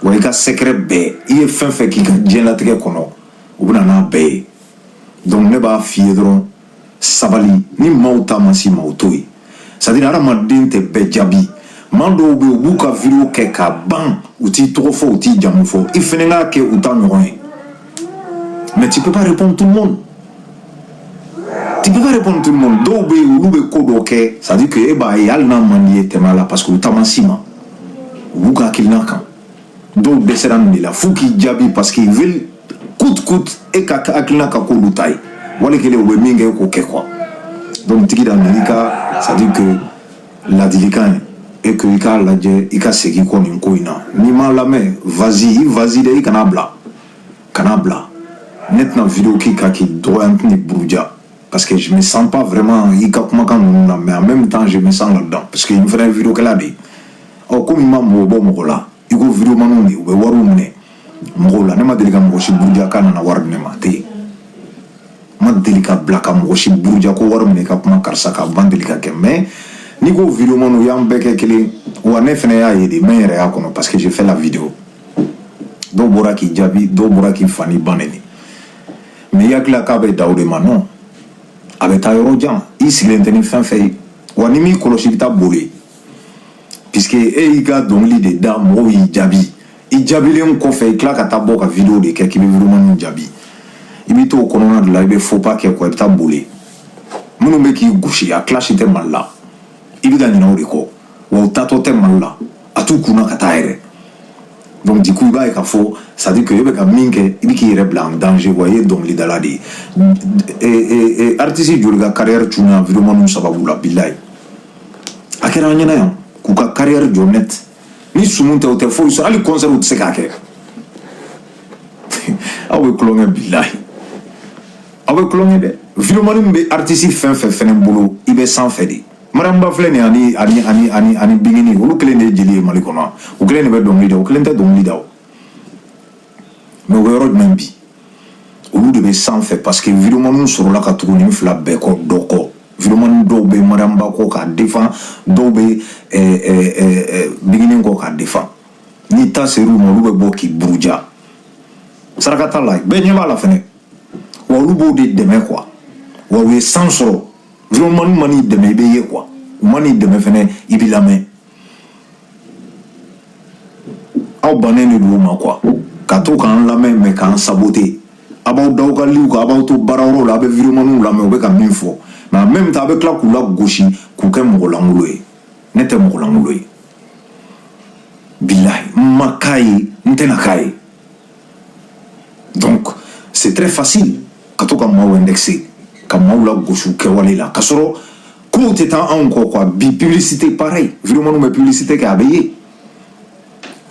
Wa i ka secret bɛɛ, i ye fɛn fɛn k'i ka diɲɛlatigɛ kɔnɔ, u bɛna n'a bɛɛ ye. Donc ne b'a f'i ye dɔrɔn, sabali. Ni maaw ta ma s'i ma, o to yen. C'est à dire, hadamaden tɛ bɛɛ jaabi. Maa dɔw bɛ yen, u b'u ka vidéo kɛ k'a ban, u t'i tɔgɔ fɔ, u t'i jamu fɔ. I fɛnɛ k'a kɛ u ta ɲɔgɔn ye, mais tu peux pas répondre tout le monde, tu peux pas répondre tout le monde. Dɔw bɛ yen, olu bɛ ko dɔ kɛ, c'est à dire que e b'a ye, hali n'a man di ye, tɛmɛ a la, parce que u ta ma s'i ma, u b'u ka hakilina kan. Dɔw dɛsɛra nin de la f'u k'i jaabi, parce qu'ils veulent coûte coûte e ka hakilina ka k'olu ta ye. Wali kelen u bɛ min kɛ, e k'o kɛ quoi. Donc tigi da nin, i ka, c'est à dire que ladilikan ye et que i k'a lajɛ, i ka segin kɔ nin ko in na. N'i m'a lamɛn, vas-y, vas-y dɛ, i kana bila, kana bila. Ne tɛna vidéo k'i kan k'i dɔgɔya, n tɛna buruja, parce que je me sens pas vraiment i ka kumakan ninnu na, mais en même temps je me sens là-dedans, parce que n fana ye vidéo kɛla de ye. Ɔ, komi i ma mɔgɔ bɔ mɔgɔ la, i ko vidéomanw de, u bɛ wariw minɛ mɔgɔw la. Ne ma deli ka mɔgɔ si buruja k'a nana wari di ne ma, a tɛ yen. N ma deli ka bila ka mɔgɔ si buruja ko wari minɛ i ka kuma karisa ka ban deli ka kɛ. Mais n'i ko vidéomanw y'an bɛɛ kɛ kelen wa, ne fana y'a ye de, n bɛ n yɛrɛ y'a kɔnɔ, parce que j'ai fait la vidéo. Dɔw bɔra k'i jaabi, dɔw bɔra k'i fa ni ba neni, mais i hakili la k'a bɛ da o de ma? Non, a bɛ taa yɔrɔ jan. I sigilen tɛ ni fɛn fɛn ye wa, ni m'i kɔlɔsi, i bɛ taa boli, puisque e y'i ka dɔnkili de da, mɔgɔw y'i jaabi. I jaabilen kɔfɛ, i tila ka taa bɔ ka vidéo de kɛ k'i bɛ vidéoman jaabi. I bɛ t'o kɔnɔna de la, i bɛ faux pas kɛ quoi, i bɛ taa boli. Minnu bɛ k'i gosi, a clash tɛ Mali la, i bɛ ka ɲinɛ o de kɔ wa. U taatɔ tɛ Mali la, a t'u kunna ka taa yɛrɛ. Donc du coup, i b'a ye k'a fɔ, c'est à dire que e bɛ ka min kɛ, i bɛ k'i yɛrɛ bila en danger wa. I ye dɔnkilidala de ye. Artiste joli ka carrière cunna vidéoman sababu la? Bilayi, a kɛra an ɲɛna yan k'u ka carrière jɔ net. Ni sumu tɛ, o tɛ foyi sɔrɔ, hali concert u tɛ se k'a kɛ. Aw bɛ tulonkɛ, bilahi, aw bɛ tulonkɛ dɛ. Vidéoman min bɛ artiste fɛn fɛn fɛnɛ bolo, i bɛ sanfɛ de. Mariam filɛ nin ye, ani Bingini, olu kelen de ye jeli ye Mali kɔnɔ. U kelen de bɛ dɔnkili da, u kelen tɛ dɔnkili da o. Mais u bɛ yɔrɔ jumɛn bi? Olu de bɛ sanfɛ, parce que vidéoman sɔrɔla ka tugu nin fila bɛɛ kɔ, dɔ kɔ. Vidéoman dɔw bɛ Mariam Ba kɔ k'a défend, dɔw bɛ Bingini kɔ k'a défend. N'i ta ser'u ma, olu bɛ bɔ k'i buruja. Saraka t'a la, bɛɛ ɲɛ b'a la fɛnɛ wa. Olu b'o de dɛmɛ quoi. Wa u ye san sɔrɔ. Vidéoman man'i dɛmɛ, i bɛ ye quoi. U man'i dɛmɛ fɛnɛ, i b'i lamɛn. Aw bannen de don o ma quoi, ka to k'an lamɛn, mais k'an saboter. A b'aw da aw ka liw kan, a b'aw to baarayɔrɔw la, a bɛ vidéomanw lamɛn, u bɛ ka min fɔ, mais en même temps a bɛ tila k'u la gosi, k'u kɛ mɔgɔ lankolon ye. Ne tɛ mɔgɔ lankolon ye, bilahi, n ma k'a ye, n tɛna k'a ye. Donc c'est très facile ka to ka maaw indexer, ka maaw la gosi u kɛwale la, k'a sɔrɔ kow tɛ taa anw kɔ quoi. Bi publicité, pareil, vidéomanw bɛ publicité kɛ, a bɛ ye.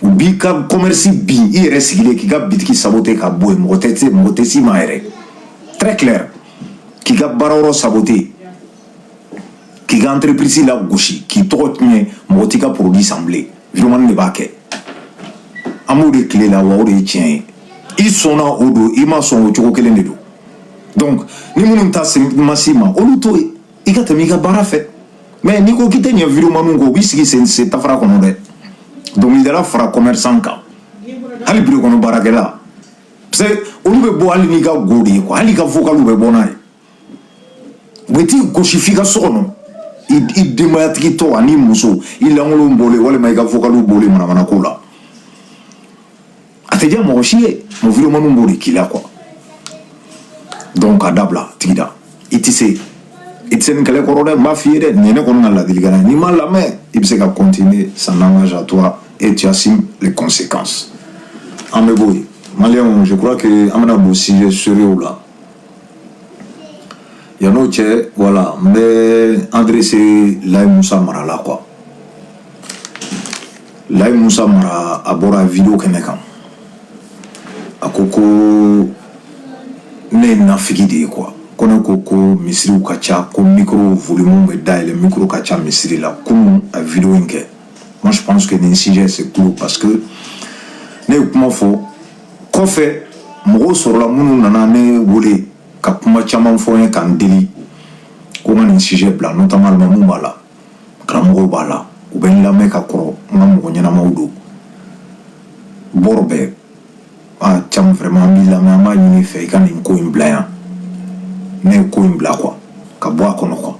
U b'i ka commerce bin, i yɛrɛ sigilen k'i ka bitiki saboter ka bɔ yen, mɔgɔ tɛ se, mɔgɔ tɛ s'i ma yɛrɛ. Très clair, k'i ka baarayɔrɔ saboter, k'i ka entreprise la gosi, k'i tɔgɔ tiɲɛ, mɔgɔ t'i ka produit san bilen. Vidéoman de b'a kɛ. An b'o de tile la wa, o de ye tiɲɛ ye. I sɔnna o don, i ma sɔn, o cogo kelen de don. Donc ni minnu ta ma s'i ma, olu to yen, i ka tɛmɛ i ka baara fɛ. Mais n'i ko k'i tɛ ɲɛ vidéoman kɔ, u b'i sigi sen tafara kɔnɔ dɛ. Dɔnkilidala fara commerçant kan, hali bureau kɔnɔ baarakɛla, parce que olu bɛ bɔ hali n'i ka go de ye quoi. Hali i ka vocal bɛ bɔ n'a ye, u bɛ t'i gosi f'i ka so kɔnɔ, i denbayatigi tɔ ani muso, i lankolon bɔlen walima i ka vocal bɔlen manamana ko la, a tɛ diya mɔgɔ si ye. Mɔ vidéoman b'o de k'i la quoi. Donc a dabila, tigida, i tɛ se, i tɛ se nin kɛlɛ kɔrɔ dɛ. N b'a f'i ye dɛ, nin ye ne kɔni ka ladilikan ye. N'i m'a lamɛn, i bɛ se ka continuer, ça n'engage à toi et tu assumes les conséquences. An bɛ bɔ yen, maliyɛnw, je crois que an bɛna don sujet sérieux la. Yan'o cɛ, voilà, n bɛ adresser Layi Musa Mara la quoi. Layi Musa Mara, a bɔra vidéo kɛnɛ kan, a ko ko ne ye nafigi de ye quoi. Ko ne ko ko misiriw ka ca, ko micro volume bɛ dayɛlɛ, micro ka ca misiri la. Kunun a vidéo in kɛ. Moi, je pense que nin sujet, c'est clos, parce que ne ye kuma fɔ kɔfɛ, mɔgɔw sɔrɔla minnu nana ne wele ka kuma caman fɔ n ye, k'an deli ko n ka nin sujet bila, notamment alimamu b'a la, karamɔgɔw b'a la, u bɛ n lamɛn ka kɔrɔ, n ka mɔgɔ ɲɛnamaw don. Bɔrɔ bɛɛ, ah Thiam, vraiment, an b'i lamɛn, an b'a ɲini i fɛ i ka nin ko in bila yan. Ne ye ko in bila quoi, ka bɔ a kɔnɔ quoi.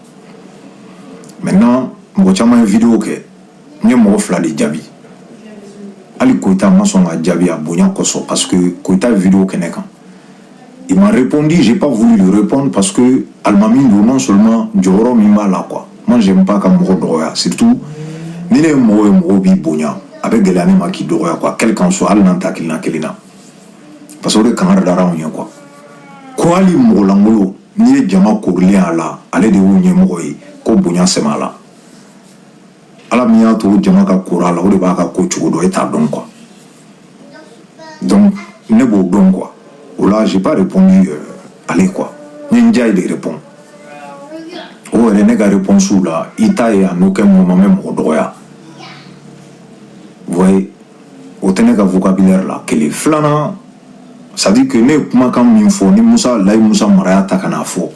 Maintenant, mɔgɔ caman ye vidéo kɛ, n ye mɔgɔ fila de jaabi. Hali Koyita ma sɔn ka jaabi a bonya kosɔn, parce que Koyita ye vidéo kɛ ne kan, il m'a répondu, j'ai pas voulu lui répondre parce que alimami don. Non seulement jɔyɔrɔ min b'a la quoi, moi j'aime pas ka mɔgɔ dɔgɔya, surtout ni ne ye mɔgɔ ye, mɔgɔw b'i bonya, a bɛ gɛlɛya ne ma k'i dɔgɔya quoi, quel qu'en soit, hali n'an tɛ hakilina kelen na, parce que o de kangari dara anw ye quoi, ko hali mɔgɔ lankolon, n'i ye jama korilen a la, ale de y'u ɲɛmɔgɔ ye, ko bonya sɛmɛ a la. Ala min y'a to jama ka koro a la, o de b'a ka ko cogo dɔn, e t'a dɔn quoi. Donc ne b'o dɔn quoi. O la, j'ai pas répondu ale quoi, n ye n diya ye de répond. O yɛrɛ, ne ka réponse la, i t'a ye en aucun moment n bɛ mɔgɔ dɔgɔya. Vous voyez, o tɛ ne ka vocabulaire la. Kelen filanan, c'est à dire que ne ye kumakan min fɔ ni Musa Layi Musa Mara y'a ta ka n'a fɔ,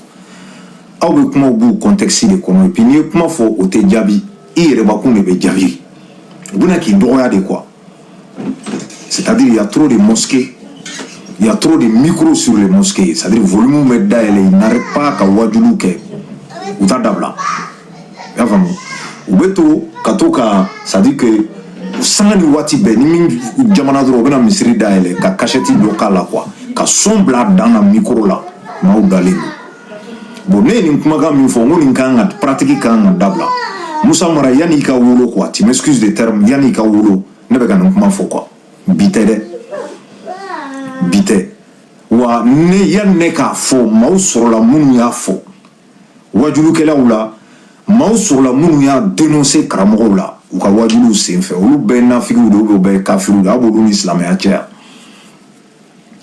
aw bɛ kumaw b'u contexte de kɔnɔ. Et puis n'i ye kuma fɔ, o tɛ jaabi, i yɛrɛbakun de bɛ jaabi, u bɛna k'i dɔgɔya de quoi. C'est à dire, il y a trop de mosquées, il y a trop de micros sur les mosquées, c'est à dire volume bɛ dayɛlɛ, ils n'arrêtent pas ka wajuliw kɛ, u t'a dabila. I y'a faamu, u bɛ to ka to ka, c'est à dire que sanga ni waati bɛɛ, ni min jamana dɔrɔn, u bɛna misiri dayɛlɛ ka cachette dɔ k'a la quoi, ka son bila a dan na micro la, maaw dalen don. Bon, ne ye nin kumakan min fɔ, n ko nin kan ka pratique kan ka dabila. Musa Mara, yanni i ka wolo quoi, tu m'excuses de terme, yanni i ka wolo, ne bɛ ka nin kuma fɔ quoi. Bi tɛ dɛ, bi tɛ wa. Ne yanni ne k'a fɔ, maaw sɔrɔla minnu y'a fɔ wajulukɛlaw la, maaw sɔrɔla minnu y'a dénoncer karamɔgɔw la u ka wajuliw senfɛ. Olu bɛɛ ye nafigiw de ye, ou bɛɛ ye kafiriw de ye? Aw b'olu ni silamɛya cɛ yan?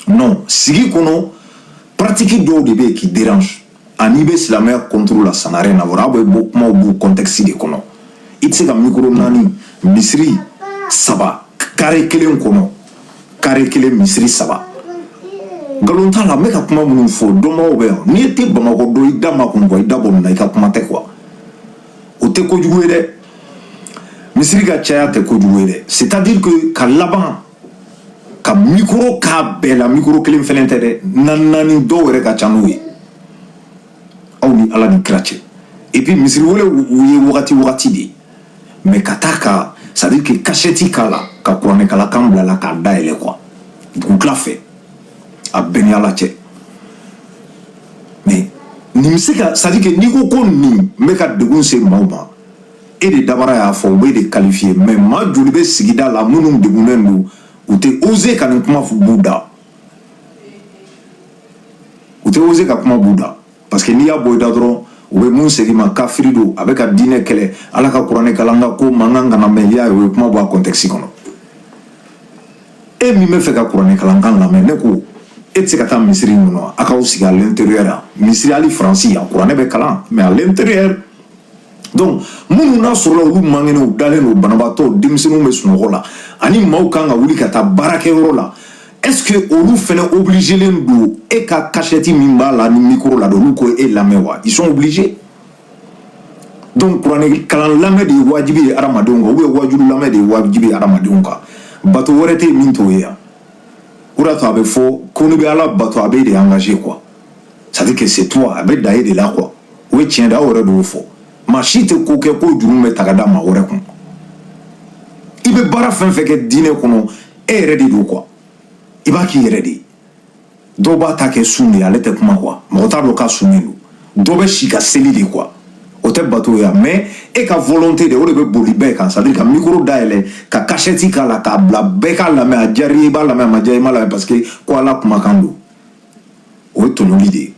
Non, sigi kɔnɔ, pratique dɔw de bɛ yen qui dérange, ani bɛ silamɛya contre la, ça n'a rien à voir. Aw bɛ bɔ kumaw b'u contexte de kɔnɔ. I tɛ se ka micro naani, misiri saba, carré kelen kɔnɔ, carré kelen, misiri saba. Nkalon t'a la, n bɛ ka kuma minnu fɔ, dɔnbagaw bɛ yan. N'i tɛ Bamakɔ dɔn, i da ma kun quoi, i da bɔ nin na, i ka kuma tɛ quoi. O tɛ kojugu ye dɛ, misiri ka caya tɛ kojugu ye dɛ. C'est à dire que ka laban ka micro k'a bɛɛ la, micro kelen fɛnɛ tɛ dɛ, naani naani, dɔw yɛrɛ ka ca n'o ye, aw ni Ala ni kira cɛ. Et puis misiri wele u ye wagati wagati de ye, mais ka taa ka, c'est à dire que cachette k'a la, ka kuranɛkalakan bila la k'a dayɛlɛ quoi, dugutila fɛ, a bɛɛ ni Ala cɛ. Mais nin bɛ se ka, c'est à dire que n'i ko ko nin n bɛ ka degun se maaw ma, e de dabara y'a fɔ, u bɛ de qualifier. Mais maa joli bɛ sigida la minnu degunnen don, u tɛ oser ka nin kuma b'u da, u tɛ oser ka kuma b'u da, parce que n'i y'a bɔ i da dɔrɔn, u bɛ mun segin ma? Kafiri don, a bɛ ka diinɛ kɛlɛ, Ala ka kuranɛ kalan ka ko mankan kana mɛn. I y'a ye, o ye kuma bɔ a contexte kɔnɔ. E min bɛ fɛ ka kuranɛ kalankan lamɛn, ne ko e tɛ se ka taa misiri in kɔnɔ, a k'aw sigi à l'intérieur yan. Misiri, hali Faransi yan, kuranɛ bɛ kalan, mais à l'intérieur. Donc minnu n'a sɔrɔla olu man kɛnɛ, u dalen don, banabaatɔ, denmisɛnninw bɛ sunɔgɔ la, ani maaw kan ka wuli ka taa baarakɛyɔrɔ la, est ce que olu fɛnɛ obligélen don e ka cachette min b'a la ni micro la, olu ko e lamɛn wa? Ils sont obligés? Donc kuranɛ kalan lamɛn de ye wajibi ye hadamadenw kan, ou bien wajulu lamɛn de ye wajibi ye hadamadenw kan? Bato wɛrɛ tɛ yen min t'o ye yan. O de y'a to a bɛ fɔ ko n'i bɛ Ala bato, a b'e de engagé quoi, c'est à dire que c'est toi, a bɛ da e de la quoi. O ye tiɲɛ de, aw yɛrɛ de y'o fɔ. Maa si tɛ ko kɛ ko juru bɛ ta ka da maa wɛrɛ kun. I bɛ baara fɛn fɛn kɛ diinɛ kɔnɔ, e yɛrɛ de don quoi, i b'a k'i yɛrɛ de ye. Dɔw b'a ta kɛ sun de ye, ale tɛ kuma quoi, mɔgɔ t'a dɔn k'a sunnen don. Dɔ bɛ si ka seli de quoi, o tɛ bato ye. Mais e ka volonté de, o de bɛ boli bɛɛ kan, c'est à dire ka micro dayɛlɛ, ka cachette k'a la, k'a bila bɛɛ k'a lamɛn. A diyara i ye, i b'a lamɛn, a ma diya i m'a lamɛn, parce que ko Ala kumakan don. O ye tɔɲɔli de ye.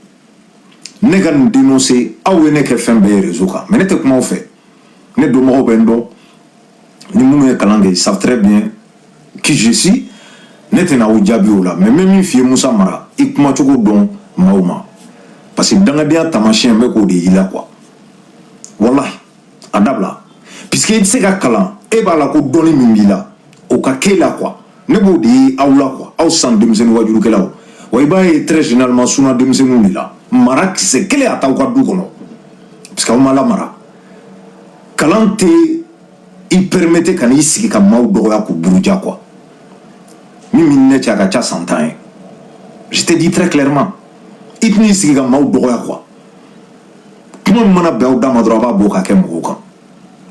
Ne ka nin dénoncer, aw ye ne kɛ fɛn bɛɛ ye réseau kan, mais ne tɛ kuma aw fɛ. Ne dɔnbagaw bɛ n dɔn, ni minnu ye kalan kɛ, ils savent très bien qui je suis. Ne tɛna aw jaabi o la, mais n bɛ min f'i ye, Musa Mara, i kumacogo dɔn maaw ma, parce que dangadenya taamasiyɛn bɛ k'o de y'i la quoi. Wallahi, a dabila, puisque i tɛ se ka kalan, e b'a la ko dɔnni min b'i la, o ka k'e la quoi. Ne b'o de ye aw la quoi, aw san denmisɛnnin wajulukɛlaw wa, i b'a ye très généralement suna denmisɛnninw de la, mara kisɛ kelen a t'aw ka du kɔnɔ, parce que aw ma lamara. Kalan tɛ i permettre ka n'i sigi ka maaw dɔgɔya k'u buruja quoi. Min b'i ne cɛ, a ka ca san 10 ye. Je te dis très clairement, i tɛn'i sigi ka maaw dɔgɔya quoi. Kuma min mana bɛn aw da ma dɔrɔn, a b'a bɔ ka kɛ mɔgɔw kan.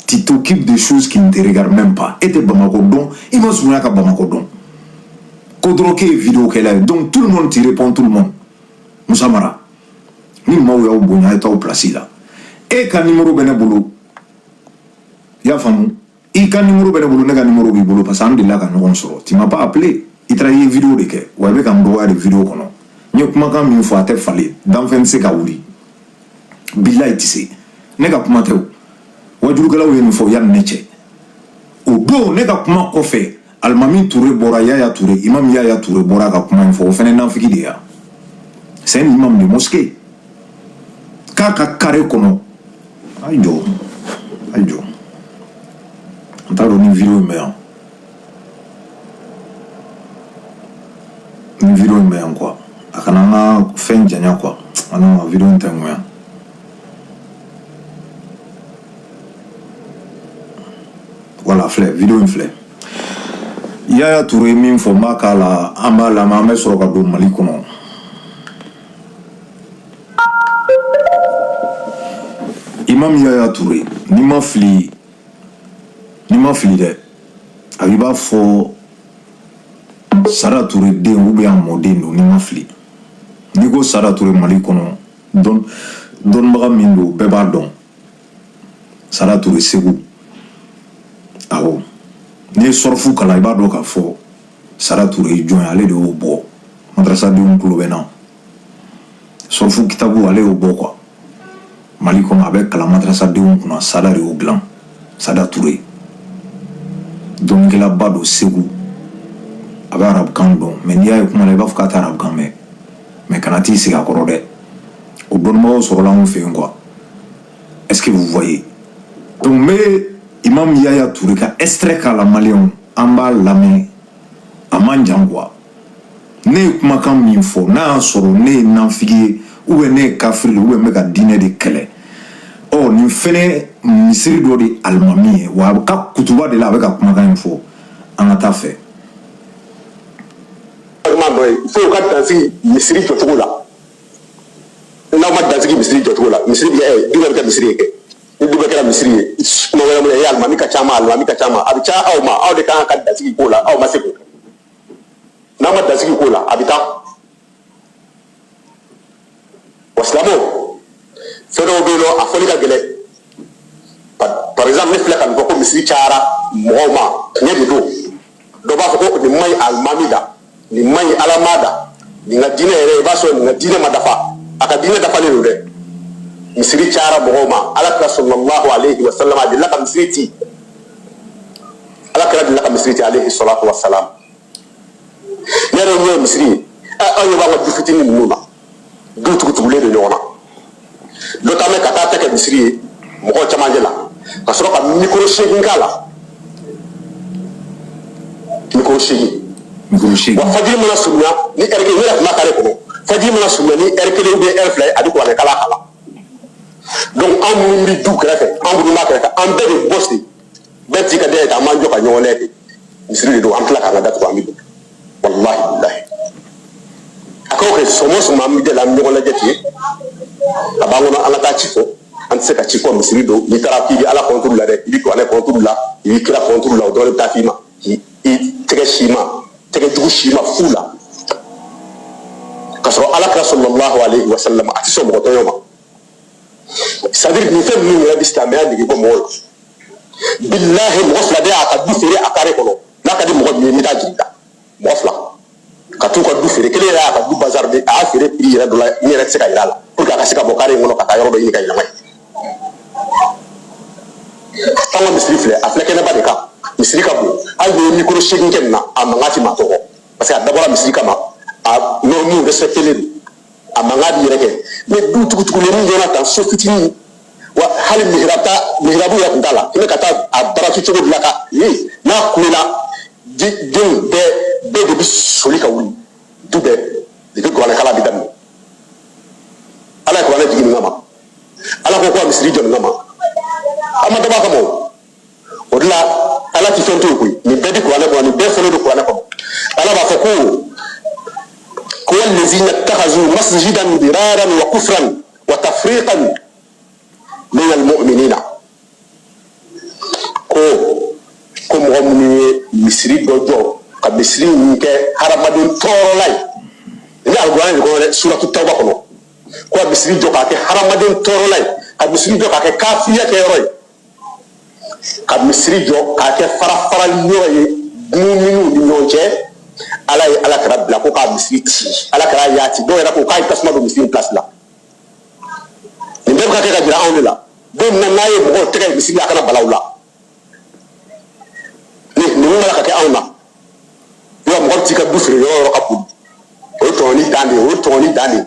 Tu t'occupes de choses qui ne te regardent même pas. E tɛ Bamakɔ dɔn, i ma surunya ka Bamakɔ dɔn ko dɔrɔn k'e ye vidéo kɛla ye. Donc tout le monde t'y répond, tout le monde. Musa Mara, ni maaw y'aw bonya, a ye t'aw place la. E ka numéro bɛ ne bolo, i y'a faamu? I ka numéro bɛ ne bolo, ne ka numéro b'i bolo, parce que an delila ka ɲɔgɔn sɔrɔ. Tu m'as pas appelé, i taara i ye vidéo de kɛ. Wa i bɛ ka n dɔgɔya de vidéo kɔnɔ. N ye kumakan min fɔ, a tɛ falen, danfɛn tɛ se ka wuli, bilayi tɛ se. Ne ka kuma tɛ o, wajulukɛlaw ye nin fɔ yanni ne cɛ. O don, ne ka kuma kɔfɛ, Alimami Ture bɔra, Yaya Ture, Imam Yaya Ture bɔra ka kuma in fɔ. O fɛnɛ nafigi de ya, c'est un imam de mosquée, k'a ka carré kɔnɔ. A ye jɔ, a ye jɔ, n t'a dɔn ni vidéo in bɛ yan, ni vidéo in bɛ yan quoi. A kana an ka fɛn janya quoi. Ah non, vidéo in tɛ n kun yan. Voilà, filɛ, vidéo in filɛ. Yaya Toure ye min fɔ, n b'a k'a la, an b'a lamɛn, an bɛ sɔrɔ ka don Mali kɔnɔ. Imam Yaya Toure, n'i ma fili, n'i ma fili dɛ, a b'i b'a fɔ Sara Toure den ou bien a mɔden don. N'i ma fili, n'i ko Sara Toure Mali kɔnɔ, dɔn dɔnnibaga min don, bɛɛ b'a dɔn. Sara Toure Segu, awɔ, n'i ye sɔrɔfu kalan, i b'a dɔn k'a fɔ Sara Toure ye jɔn ye. Ale de y'o bɔ, madrasadenw tulo bɛ na, sɔrɔfu kitabu, ale y'o bɔ quoi. Mali kɔnɔ, a bɛ kalan madrasadenw kunna. Sada de y'o dilan. Sada Toure, dɔnnikɛlaba don Segu, a bɛ arabukan dɔn, mais n'i y'a ye kuma la, i b'a fɔ k'a tɛ arabukan mɛn. Mais kana t'i sigi a kɔrɔ dɛ, o dɔnnibagaw sɔrɔla anw fɛ yen quoi. Est-ce que vous voyez? Donc n bɛ Imam Yaya Toure ka extrait k'a la. Maliyɛnw, an b'a lamɛn, a man jan quoi. Ne ye kumakan min fɔ, n'a y'a sɔrɔ ne ye nafigi ye ou bien ne ye kafiri ou bien n bɛ ka diinɛ de kɛlɛ, ɔ nin fɛnɛ misiri dɔ de alimami ye, wa a ka kutuba de la, a bɛ ka kumakan in fɔ. An ka taa fɛ. Kuma dɔ ye, fo ka dansigi misiri jɔcogo la. N'aw ma dansigi misiri jɔcogo la, misiri bɛ kɛ, du bɛɛ bɛ kɛ misiri ye kɛ. Ni du bɛɛ kɛra misiri ye, kuma wɛrɛ mun ye, alimami ka ca ma, alimami ka ca ma, a bɛ caya aw ma. Aw de kan ka dansigi k'o la, aw ma se k'o kɛ. N'aw ma dansigi k'o la, a bɛ taa wa. Silamɛw, fɛn dɔw bɛ yen nɔ, a fɔli ka gɛlɛn. Par exemple, ne filɛ ka nin fɔ ko misiri cayara mɔgɔw ma, tiɲɛ de don. Dɔ b'a fɔ ko nin man ɲi alimami da, nin man ɲi alama da, nin ka diinɛ yɛrɛ, i b'a sɔrɔ nin ka diinɛ ma dafa. A ka diinɛ dafalen don dɛ. Misiri cayara mɔgɔw ma. Ala kira sallallahu alayhi wa sallam, a delila ka misiri ci. Ala kira delila ka misiri ci, alayhi salatu wa salam. Ne yɛrɛ ɲɛ ye misiri ye. Aw ɲɛ b'an ka du fitinin ninnu na, du tugutugulen don ɲɔgɔn na. Dɔ taa mɛ ka taa ta kɛ misiri ye mɔgɔw camancɛ la, ka sɔrɔ ka micro 8 k'a la, micro 8. Micro 8. Wa fajiri mana surunya ni heure kelen, ne yɛrɛ tun b'a carré kɔnɔ, fajiri mana surunya ni heure kelen ou bien heure 2 ye, a bɛ kuranɛ kalan a la. Donc an minnu bɛ du kɛrɛfɛ, an minnu b'a kɛrɛfɛ, an bɛɛ de bɔ sigi, bɛɛ t'i ka den ye, an b'an jɔ ka ɲɔgɔn lajɛ ten. Misiri de don, an tila k'an ka datugu, an bɛ don. Walahi bilahi, a k'aw kɛ sɔmɔ sɔmɔ, an bɛ deli, an bɛ ɲɔgɔn lajɛ ten, a b'an kɔnɔ, an ka taa ci fɔ. An tɛ se ka ci fɔ misiri don. N'i taara k'i bɛ Ala contre la dɛ, i bɛ kuranɛ contre la, i bɛ kira contre la, o dɔrɔn de bɛ taa f'i ma k'i tɛgɛ si ma, tɛgɛ jugu si ma fu la. Ka sɔrɔ Ala kira sallallahu alayhi wa sallam, a tɛ sɔn mɔgɔ tɔɲɔ ma. C'est à dire, nin fɛn ninnu yɛrɛ bɛ silamɛya nege bɔ mɔgɔw la. Bilahi, mɔgɔ fila de y'a ka du feere a carré kɔnɔ. N'a ka di mɔgɔ min ye, n bɛ taa jigin ta. Mɔgɔ fila ka t'u ka du feere, kelen yɛrɛ y'a ka du bazar de, a y'a feere prix yɛrɛ dɔ la, n yɛrɛ tɛ se ka yira a la, pour que a ka se ka bɔ carré in kɔnɔ ka taa yɔrɔ dɔ ɲini ka yɛlɛma yen. An ka misiri filɛ, a filɛ kɛnɛba de kan, misiri ka bon. Hali ni ye micro 8 kɛ nin na, a mankan ti maa tɔgɔ, parce que a dabɔra misiri kama, a norme respecté len don, a mankan b'i yɛrɛ kɛ. Mais du tugutugulen min ɲɔgɔnna tan, so fitinin, wa hali mihirabu ta, mihirabu yɛrɛ tun t'a la. I bɛ ka taa a baratu cogo dilan ka ye, n'a kulela, denw bɛɛ de bɛ soli ka wuli, du bɛɛ de bɛ kuranɛ kalan bɛ daminɛ. Ala ye kuranɛ jigin nin kama, Ala ko ko a misiri jɔ nin kama, a ma dabɔ a kama. O o de la, Ala ti fɛn to yen koyi. Nin bɛɛ di kuranɛ kɔnɔ, nin bɛɛ fɔlen don kuranɛ kɔnɔ. Ala b'a fɔ ko ko wallazina ittakhadhu masjidan diraran wa kufran wa tafriqan min almu'minina, ko mɔgɔ minnu ye misiri dɔ jɔ ka misiri in kɛ hadamaden tɔɔrɔla ye, ni alikuranɛ de kɔnɔ dɛ, suratu tawba kɔnɔ, ko ka misiri jɔ k'a kɛ hadamaden tɔɔrɔla ye, ka misiri jɔ k'a kɛ kafiriya kɛyɔrɔ ye, ka misiri jɔ k'a kɛ fara farali yɔrɔ ye muminiw ni ɲɔgɔn cɛ. Ala ye ala kira bila ko k'a misiri ci. Ala kira y'a ci. Dɔw yɛrɛ ko k'a ye tasuma don misiri in place la. Nin bɛɛ bɛ ka kɛ ka jira anw de la. Don min na n'a ye mɔgɔw tɛgɛ ye misiri la, a kana bala u la. Ni nin b'a la ka kɛ anw na, yɔrɔ mɔgɔ bɛ t'i ka du feere yɔrɔ yɔrɔ ka boli, o ye tɔɲɔni dan de ye, o ye tɔɲɔni dan de ye.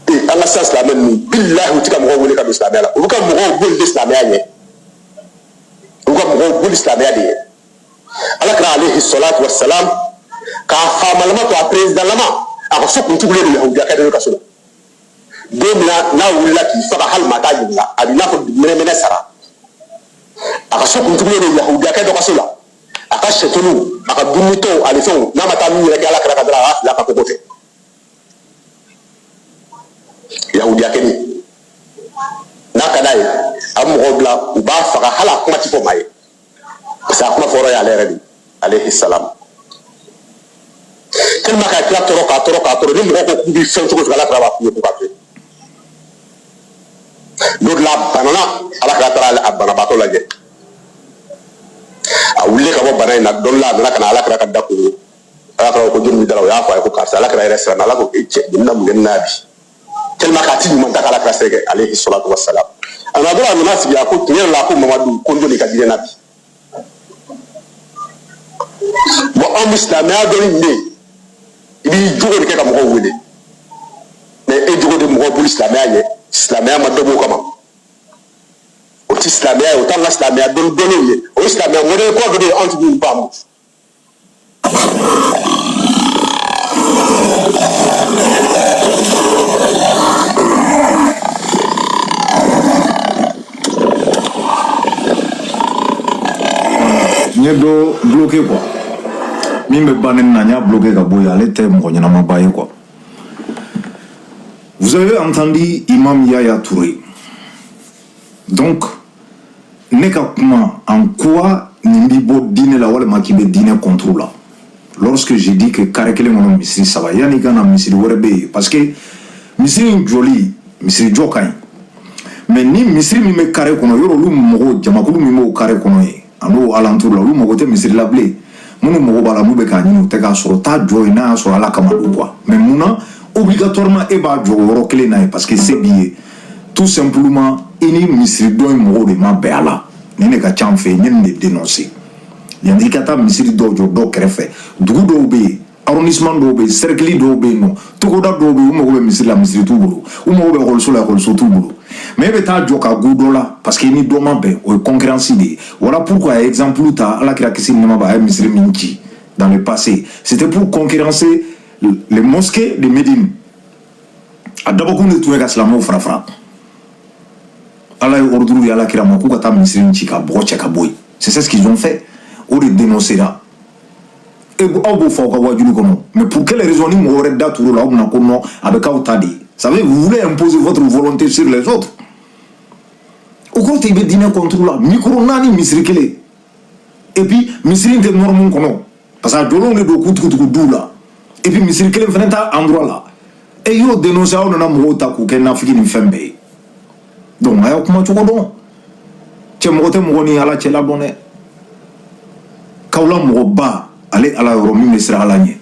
Ee, an ka sisan silamɛ ninnu, bilahi, u tɛ ka mɔgɔw wele ka don silamɛya la. U bɛ ka mɔgɔw boli de silamɛya ɲɛ, u bɛ ka mɔgɔw boli silamɛya de ɲɛ. Ala kira alayhi salatu wa salam, k'a faamalama to a président lama, a ka so kuntugulen don yahudiyakɛ dɔ ka so la. Don min na n'a wulila k'i faga, hali maa t'a ɲininka, a b'i n'a fɔ mɛnɛmɛnɛ sara. A ka so kuntugulen don yahudiyakɛ dɔ ka so la. A ka sɛtuluw, a ka dumunitɔw ani fɛnw, n'a ma taa min yɛrɛ kɛ ala kira ka dara, a b'a fili a ka koko fɛ. Yahudiyakɛ nin, n'a ka d'a ye, a bɛ mɔgɔw bila u b'a faga, hali a kuma ti fɔ maa ye, parce que a kuma fɔra y'ale yɛrɛ de alayhi salam. Tellement k'a kira tɔɔrɔ, k'a tɔɔrɔ, k'a tɔɔrɔ, ni mɔgɔ ko k'u b'i fɛn cogo cogo, ala kira b'a f'u ye k'u k'a to yen. N'o de la a banana, ala kira taara a banabaatɔ lajɛ. A wulilen ka bɔ bana in na don la, a nana ka na ala kira ka da kogo. Ala kira ko jɔnni bɛ da la? O y'a fɔ a ye ko karisa. Ala kira yɛrɛ siranna. Ala ko e cɛ, nin bɛna mun kɛ nin na bi? Tellement k'a ti ɲuman ta k'ala kira sɛgɛ alayhi salatu wassalam. A nana dɔrɔn, a nana sigi, a ko tiɲɛ yɛrɛ la, a ko Mamadu, ko n jɔnni ka diinɛ na bi? Bon, anw bɛ silamɛya dɔn ni nin de ye. I b'i jogo de kɛ ka mɔgɔw wele, mais e jogo de mɔgɔw boli silamɛya ɲɛ. Silamɛya ma dabɔ o kama, o ti silamɛya ye, o t'an ka silamɛya dɔnni dɔnniw ye, o ye silamɛya modèle kura dɔ de ye, anw ti min faamu. N ye dɔ bloqué quoi, min bɛ banni na, n y'a bloqué ka bɔ yen. Ale tɛ mɔgɔ ɲɛnamaba ye quoi. Vous avez entendu Imam Yaya Touré. Donc ne ka kuma, en quoi nin b'i bɔ diinɛ la walima k'i bɛ diinɛ contre la? Lorsque j'ai dit que carré kelen kɔnɔ misiri saba, yanni i ka na misiri wɛrɛ bɛ yen, parce que misiri in jɔli, misiri jɔ ka ɲi, mais ni misiri min bɛ carré kɔnɔ yɔrɔ, olu mɔgɔw, jamakulu min b'o carré kɔnɔ yen a n'o alentour la, olu mago tɛ misiri la bilen. Minnu mago b'a la, n'u bɛ k'a ɲini, u tɛ k'a sɔrɔ. Taa jɔ yen, n'a y'a sɔrɔ ala kama don quoi. Mais mun na obligatoirement e b'a jɔ o yɔrɔ kelen na yen? Parce que se b'i ye. Tout simplement, i ni misiri dɔ in mɔgɔw de ma bɛn a la. Nin de ka ca an fɛ yen. N ye nin de dénoncer. Yanni i ka taa misiri dɔw jɔ dɔw kɛrɛfɛ, dugu dɔw bɛ yen, arrondissement dɔw bɛ yen, cercle dɔw bɛ yen nɔ, togoda dɔw bɛ yen, u mago bɛ misiri la, misiri t'u bolo. U mago bɛ ekɔliso la, ekɔliso t'u bolo. Mais e bɛ taa jɔ ka go dɔ la parce que i ni dɔ ma bɛn, o ye concurrence de ye. Voilà pourquoi a ye exemple ta. Ala kira kisi ni nɛɛma b'a, a ye misiri min ci dans le passé, c'était pour concurrencer les mosquées de Médine. A dabɔkun de tun ye ka silamɛw fara fara. Ala ye ordre di ala kira ma k'u ka taa misiri in ci ka bɔgɔ cɛ ka bɔ yen. C'est ce qu'ils ont fait, o de dénoncera. E, aw b'o fɔ aw ka wajulu kɔnɔ, mais pour quelle raison ni mɔgɔ wɛrɛ da turu la, aw bɛna ko non, a bɛ k'aw ta de ye? Ça veut dire vous voulez imposer votre volonté sur les autres. O kɔrɔ tɛ i bɛ diinɛ contre la. Micro naani, misiri kelen, et puis misiri in tɛ norme kɔnɔ, parce que a jɔlenw de don k'u tugutugu duw la, et puis misiri kelen fana t'a endroit la. E y'o dénoncer, aw nana mɔgɔw ta k'u kɛ nafigi ni fɛn bɛɛ ye. Donc a y'aw kuma cogo dɔn. Cɛ, mɔgɔ tɛ mɔgɔ ni ala cɛla dɔn dɛ. K'aw la mɔgɔba, ale ala yɔrɔ min bɛ siran ala ɲɛ,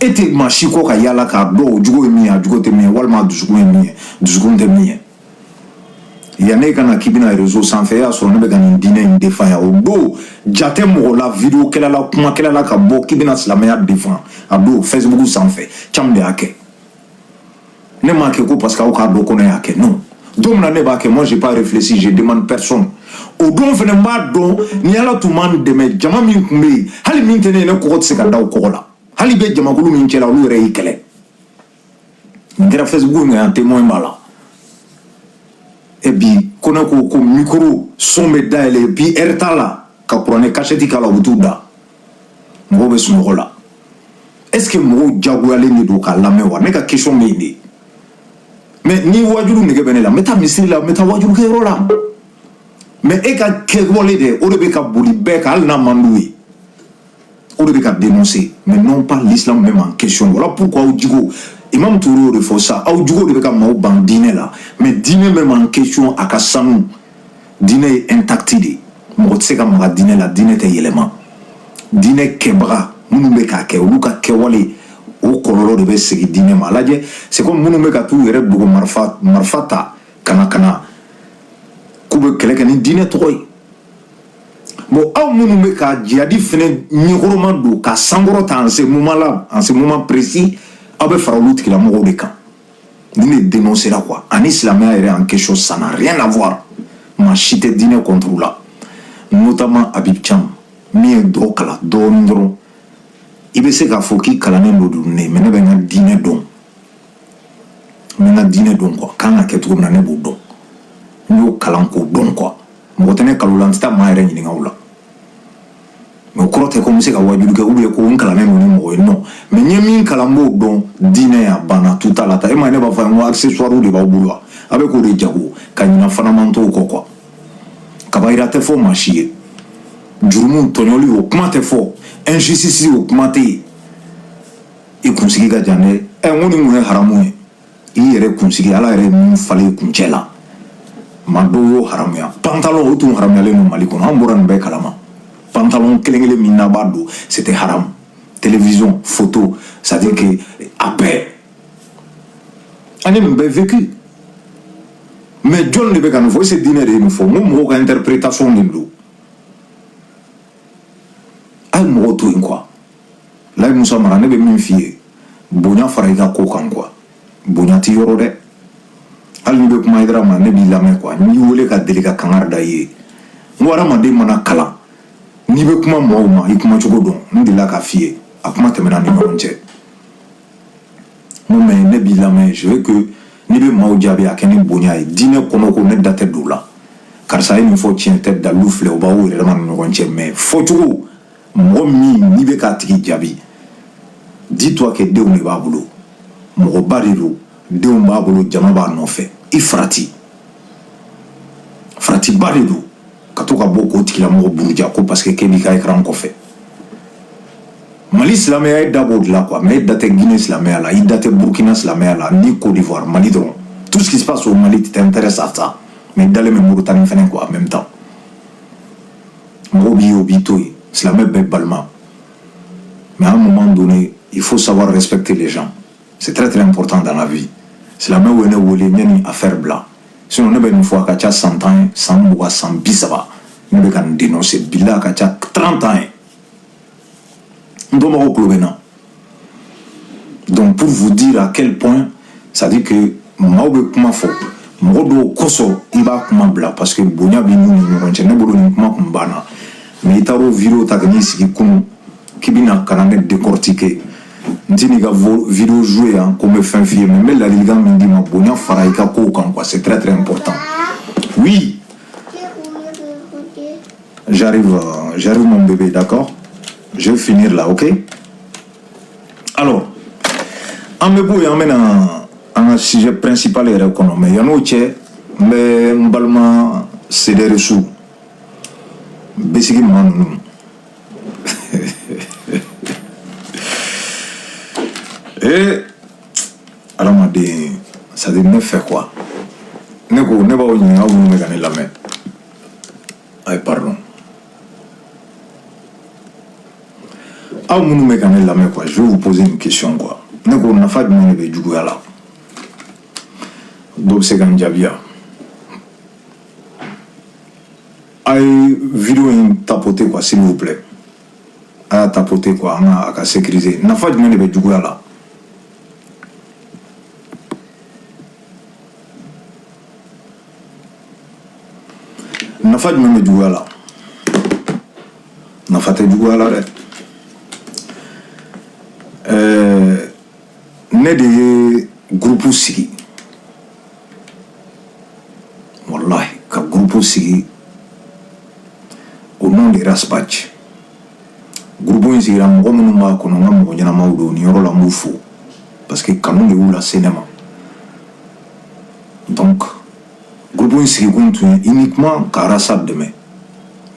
e tɛ maa si kɔ ka yala k'a dɔn o jogo ye min ye, a jogo tɛ min ye, walima a dusukun ye min ye, dusukun tɛ min ye. Yanni e ka na k'i bɛna réseau sanfɛ, e y'a sɔrɔ ne bɛ ka nin diinɛ in défend yan. O don ja tɛ mɔgɔ la, vidéo kɛla la, kumakɛla la, ka bɔ k'i bɛna silamɛya défend. A don Facebook sanfɛ, caman de y'a kɛ. Ne m'a kɛ ko parce que aw k'a dɔn ko ne y'a kɛ. Non, don min na ne b'a kɛ, moi j'ai pas réfléchi, je demande personne. O don fɛnɛ, n b'a dɔn ni ala tun m'an dɛmɛ, jama min tun bɛ yen, hali min tɛ ne ye, ne kɔgɔ tɛ se ka da o kɔgɔ la. Hali bɛ jamakulu min cɛla, olu yɛrɛ y'i kɛlɛ. Nin kɛra Facebook in kan yan, témoin b'a la. Et bi ko ne ko ko micro son bɛ dayɛlɛ, et puis heure t'a la, ka kuranɛ kasɛti k'a la, u bɛ t'u da. Mɔgɔw bɛ sunɔgɔ la. Est ce que mɔgɔw jagoyalen de don k'a lamɛn wa? Ne ka question bɛ yen de. Mais ni wajulu nege bɛ ne la, n bɛ taa misiri la, n bɛ taa wajulu kɛyɔrɔ la. Mais e ka kɛwale de, o de bɛ ka boli bɛɛ kan, hali n'a man d'u ye, o de bɛ ka dénoncer, mais non pas l'islam même en question. Voilà pourquoi aw jugo, Imam Touré y'o de fɔ sa, aw jugo de bɛ ka maaw ban diinɛ la. Mais diinɛ même en question, a ka sanu, diinɛ ye intact de, mɔgɔ tɛ se ka maga diinɛ la, diinɛ tɛ yɛlɛma. Diinɛ kɛbaga minnu bɛ k'a kɛ, olu ka kɛwale, o kɔlɔlɔ de bɛ segin diinɛ ma. A lajɛ, c'est comme minnu bɛ ka t'u yɛrɛ dogo marifa marifa ta ka na ka na k'u bɛ kɛlɛ kɛ ni diinɛ tɔgɔ ye. Bon, aw minnu bɛ ka jihadi fɛnɛ ɲɛkɔrɔma don ka sankɔrɔ ta en ce moment là, en ce moment précis, aw bɛ fara olu tigilamɔgɔw de kan. Nin de dénoncera quoi. Ani silamɛya yɛrɛ en question, ça n'a rien à voir. Maa si tɛ diinɛ contre la, notamment Habib Thiam min ye dɔ kalan dɔɔnin dɔrɔn. I bɛ se k'a fɔ k'i kalannen don dun ne, mais ne bɛ n ka diinɛ dɔn, n bɛ n ka diinɛ dɔn quoi. Kan ka kɛ cogo min na, ne b'o dɔn, n y'o kalan k'o dɔn quoi. Mɔgɔ tɛ ne kalo la, n tɛ taa maa yɛrɛ ɲininka o la. Mais o kɔrɔ tɛ ko n bɛ se ka wajulu kɛ ou bien ko n kalannen don ni mɔgɔ ye, non. Mais n ye min kalan, n b'o dɔn. Diinɛ a banna, tout à la ta. E ma ye, ne b'a fɔ n ko accessoire de b'aw bolo wa, a bɛ k'o de jago ka ɲina fana man t'o kɔ quoi. Kabayira tɛ fɔ maa si ye, jurumu tɔɲɔli o kuma tɛ fɔ, injustice o kuma tɛ yen. I kunsigi ka jan dɛ. Ɛ, n ko nin kun ye haramu ye. I yɛrɛ kunsigi, Ala yɛrɛ ye min falen i kuncɛ la, maa dɔw y'o haramuya. Pantalon o tun haramuyalen don Mali kɔnɔ, an bɔra nin bɛɛ kalama. Pantalon kelen kelen min n'a b'a don, c'était haram. Télévision, photo, c'est à dire que a bɛɛ, an ye nin bɛɛ vécu. Mais jɔn de bɛ ka nin fɔ? Est-ce que diinɛ de ye nin fɔ? N ko mɔgɔw ka interprétation de don. A ye mɔgɔw to yen quoi. Layi Musa Mara, ne bɛ min f'i ye, bonya fara i ka ko kan quoi. Bonya ti yɔrɔ dɛ. Hali n'i bɛ kuma Hayidara ma, ne b'i lamɛn quoi. N b'i wele ka deli ka kangari da i ye. N ko hadamaden mana kalan, n'i bɛ kuma mɔgɔw ma, i kuma cogo dɔn. N delila k'a f'i ye, a kuma tɛmɛna ni ɲɔgɔn cɛ. N ko mais ne b'i lamɛn, je veux que n'i bɛ maaw jaabi, a kɛ ni bonya ye. Diinɛ kɔnɔ ko ne da tɛ don o la. Karisa ye nin fɔ, tiɲɛ tɛ, dalilu filɛ, o b'aw yɛrɛ dama ni ɲɔgɔn cɛ. Mais fɔcogo, mɔgɔ min n'i bɛ k'a tigi jaabi, dis-toi que denw de b'a bolo, mɔgɔba de don, denw b'a bolo, jama b'a nɔfɛ. I farati faratiba de don ka to ka bɔ k'o tigilamɔgɔ buruja ko parce que k'e b'i ka écran kɔfɛ. Mali silamɛya, e da b'o de la quoi. Mais e da tɛ Guinée silamɛya la, i da tɛ Burkina silamɛya la, ni Côte d'Ivoire. Mali dɔrɔn, tout ce qui se passe au Mali, tu t'intéresses à ça. Mais dalen bɛ Mauritanie fɛnɛ quoi. En même temps, mɔgɔw b'i ye, o b'i to yen. Silamɛ bɛɛ balima, mais à un moment donné, il faut savoir respecter les gens. C'est très très important dans la vie. Silamɛw ye ne wele n ye nin affaire bila. Sinon ne bɛ nin fɔ, a ka ca san 10 ye, san 20, san 30, ne bɛ ka nin dénoncer. Bila a ka ca 30 ans ye, n dɔnbagaw tulo bɛ n na. Donc pour vous dire à quel point, c'est à dire que maaw bɛ kuma fɔ mɔgɔ dɔw kosɔn, i b'a kuma bila parce que bonya b'i n'u ni ɲɔgɔn cɛ. Ne bolo nin kuma kun banna. Mais i taar'o vidéo ta ka n'i sigi kunun k'i bɛna ka na ne décortiquer, n tɛ n'i ka vidéo jouer yan ko n bɛ fɛn f'i ye. Mais n bɛ ladilikan min d'i ma, bonya fara i ka kow kan quoi. C'est très très important. Oui, j'arrive, j'arrive mon bébé. D'accord, je vais finir là. Ok, alors an bɛ bɔ yen, an bɛna an ka sujet principal yɛrɛ kɔnɔ. Mais yann'o cɛ, n bɛ n balima CDRSU besigi maa ninnu, ee adamaden, c'est à dire ne fɛ quoi. Ne ko ne b'aw ɲininka, aw minnu bɛ ka ne lamɛn, ayi pardon, aw minnu bɛ ka ne lamɛn quoi, je vais vous poser une question quoi. Ne ko nafa jumɛn de bɛ juguya la? Dɔ bɛ se ka n jaabi yan? A ye vidéo in tapoter quoi, s'il vous plaît. A y'a tapoter quoi, an ka a ka sécuriser. Nafa jumɛn de bɛ juguya la? Nafa jumɛn bɛ juguya la? Nafa tɛ juguya la dɛ. Ne de ye groupe sigi, wallahi, ka groupe sigi au nom de Ras Bath. Groupe Groupe in sigira, mɔgɔ minnu b'a kɔnɔ, n ka mɔgɔ ɲɛnamaw don. Nin yɔrɔ la, n b'u fo parce que kanu de y'u lase ne ma. Donc groupe in sigikun tun ye uniquement ka Arasa dɛmɛ,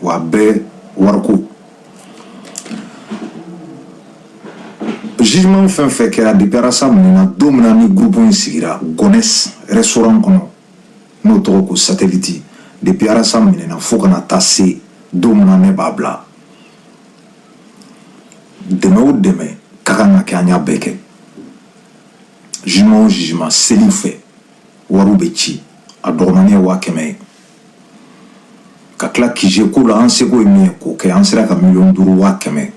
wa a bɛɛ wariko. Jugement fɛn fɛn kɛra depuis Arasa minɛna don min na ni groupe in sigira Gonesse restaurant kɔnɔ, n'o tɔgɔ ko Satellite, depuis Arasa minɛna fo kana taa se don min na ne b'a bila, dɛmɛ o dɛmɛ ka kan ka kɛ, an y'a bɛɛ kɛ. Jugement o jugement, seli fɛ wariw bɛ ci, a dɔgɔmanin ye 100 000 ye. Ka tila QG ko la, an seko ye min ye k'o kɛ, an sera ka 5 500 000.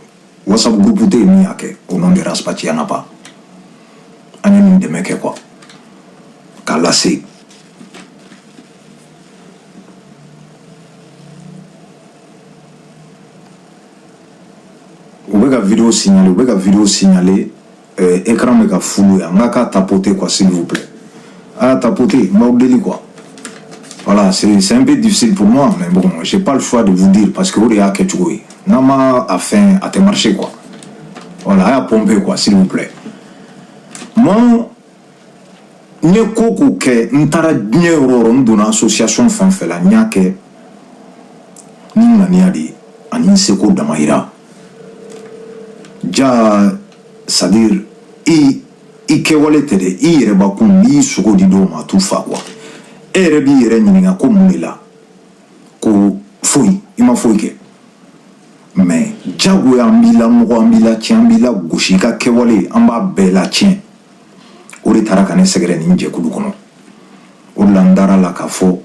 WhatsApp groupe tɛ yen min y'a kɛ au nom de Ras Bath, y'en a pas. An ye nin dɛmɛ kɛ quoi, k'a lase. U bɛ ka vidéo signaler, u bɛ ka vidéo signaler, écran bɛ ka flou. An ka k'a tapoter quoi, s'il vous plaît, a y'a tapoter, n b'aw deli quoi. Voilà, c'est un peu difficile pour moi, mais bon, j'ai pas le choix de vous dire parce que o de y'a kɛcogo ye. N'an ma a fɛn, a tɛ marcher quoi. Voilà, a y'a pomper quoi, s'il vous plaît. Moi, n ye ko ko kɛ, n taara diɲɛ yɔrɔ o yɔrɔ, n donna association fɛn fɛn la, n y'a kɛ ni ŋaniya de ye ani n seko damayira. Ja, c'est à dire i kɛwale tɛ dɛ, i yɛrɛbakun, n'i y'i sogo di dɔw ma, a t'u fa quoi. E yɛrɛ b'i yɛrɛ ɲininka ko mun de la, ko foyi, i ma foyi kɛ, mais jagoya an b'i la nɔgɔ, an b'i la tiɲɛ, an b'i la gosi, i ka kɛwale, an b'a bɛɛ la tiɲɛ. O de taara ka ne sɛgɛrɛ nin jɛkulu kɔnɔ. O de la n dara la k'a fɔ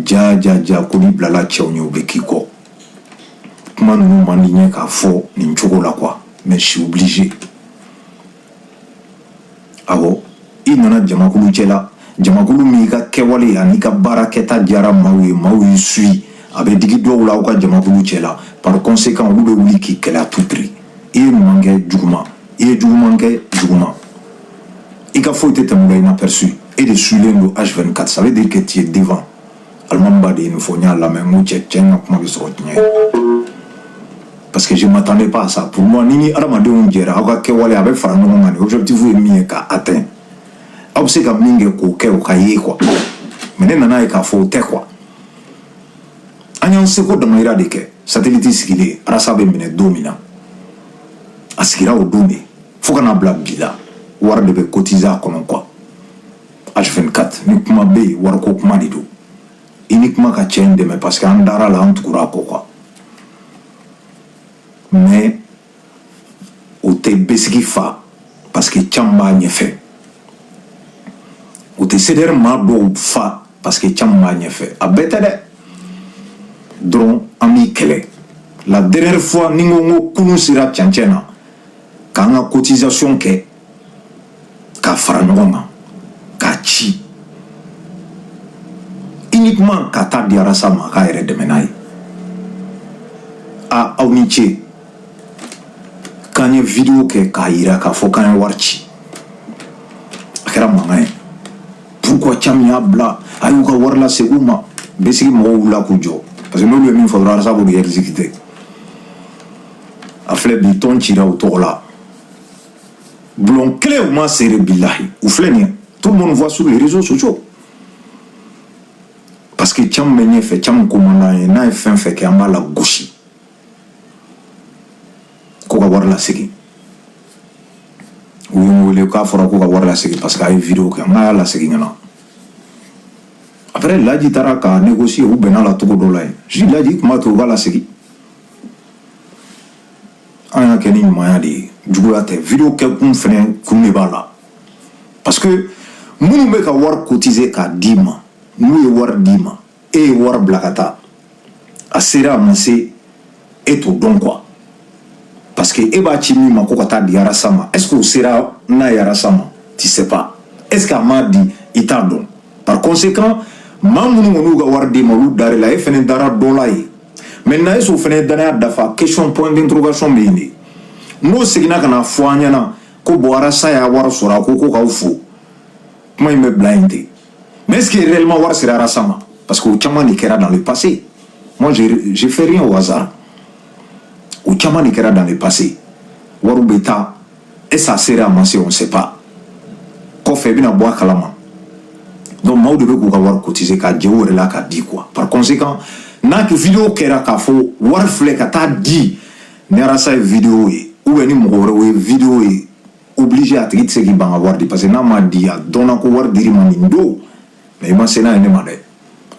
ja ja ja ko n'i bilala cɛw ɲɛ, u bɛ k'i kɔ. Kuma ninnu man di n ye k'a fɔ nin cogo la quoi, mais je suis obligé. Awɔ, i nana jamakulu cɛ la, jamakulu min i ka kɛwale ani ka baara kɛta diyara maaw ye, maaw y'i suit, a bɛ digi dɔw la aw ka jamakulu cɛ la. Par conséquent, olu bɛ wuli k'i kɛlɛ à tout prix. I ye ɲuman kɛ, juguman, i ye juguman kɛ, juguman, i ka foyi tɛ tɛmɛ o la inaperçu. E de suilen don H24, ça veut dire que tu es devant. Alimami ba de ye nin fɔ, n y'a lamɛn, n ko cɛ, cɛ in ka kuma bɛ sɔrɔ tiɲɛ ye, parce que je m'attendais pas à ça. Pour moi, ni adamadenw jɛra, aw ka kɛwale a bɛ fara ɲɔgɔn kan, ni objectif ye min ye ka atteindre, aw bɛ se ka min kɛ k'o kɛ, o ka ye quoi. Mais ne nana ye k'a fɔ o tɛ quoi. An y'an seko damayira de kɛ. Satellite sigilen, Arasa bɛ minɛ don min na, a sigira o don de fo ka n'a bila bi la, wari de bɛ cotiser a kɔnɔ quoi. H24, ni kuma bɛ yen, wariko kuma de don. I ni kuma ka cɛ in dɛmɛ parce que an dara la, an tugura a kɔ quoi. Mais o tɛ besigi fa parce que can b'a ɲɛfɛ. O tɛ CDR maa dɔw fa parce que can b'a ɲɛfɛ. A bɛɛ tɛ dɛ, dɔrɔn an b'i kɛlɛ. La dernière fois, ni n ko n ko kunun sera cɛncɛn na k'an ka cotisation kɛ k'a fara ɲɔgɔn kan k'a ci uniquement ka taa di Arasa ma, a k'a yɛrɛ dɛmɛ n'a ye. A aw ni ce k'an ye vidéo kɛ k'a yira k'a fɔ k'an ye wari ci, a kɛra mankan ye. Pourquoi Thiam y'a bila, a y'u ka wari lasegin u ma? Besigi mɔgɔw wulila k'u jɔ parce que n'olu ye min fɔ dɔrɔn, Arasa b'o de exécuter. A filɛ bi, tɔn cira u tɔgɔ la, bulon kelen u ma seere. Bilahi, u filɛ nin ye, tout le monde voit sur les réseaux sociaux, parce que Thiam bɛ ɲɛfɛ. Thiam ko man d'an ye, n'a ye fɛn fɛn kɛ, an b'a la gosi ko ka wari lasegin. U ye n wele k'a fɔra ko ka wari lasegin parce que a ye vidéo kɛ. N k'a y'a lasegin ɲɛna. Après, Laji taara ka négocier, u bɛnna la cogo dɔ la yen. Je dis Laji tun b'a to u k'a lasegin. An y'a kɛ ni ɲumanya de ye, juguya tɛ. Vidéo kɛ kun fɛnɛ, kun de b'a la, parce que minnu bɛ ka wari cotiser k'a d'i ma, n'u ye wari d'i ma, e ye wari bila ka taa, a sera, a ma se, e t'o dɔn quoi. Parce que e b'a ci min ma ko ka taa di Arasa ma, est ce que o sera n'a ye Arasa ma? Tu sais pas. Est ce que a m'a di? I t'a dɔn. Par conséquent, maa minnu kɔni y'u ka wari d'i ma, olu dar'i la, e fɛnɛ dara dɔ la yen. Maintenant, est ce que o fɛnɛ ye danaya dafa? Question, point d'interrogation bɛ yen de. N'o seginna ka na fɔ an ɲɛna ko bon, Arasa y'a wari sɔrɔ, a ko ko k'aw fo, kuma in bɛ bila yen ten. Mais est ce que réellement wari sera Arasa ma? Parce que o caman de kɛra dans le passé. Moi, je fais rien au hasard. O caman de kɛra dans le passé. Wariw bɛ taa et ça sera a ma se, on sait pas, kɔfɛ i bɛna bɔ a kalama. Donc maaw de bɛ k'u ka wari cotiser k'a jɛ u yɛrɛ la k'a di quoi. Par conséquent, n'a que vidéo kɛra k'a fɔ wari filɛ ka taa di, ni Arasa ye vidéo ye ou bien ni mɔgɔ wɛrɛw ye vidéo ye, obligé a tigi tɛ se k'i ban ka wari di, parce que n'a ma di, a dɔnna ko wari dir'i ma nin don, mais i ma se n'a ye ne ma dɛ.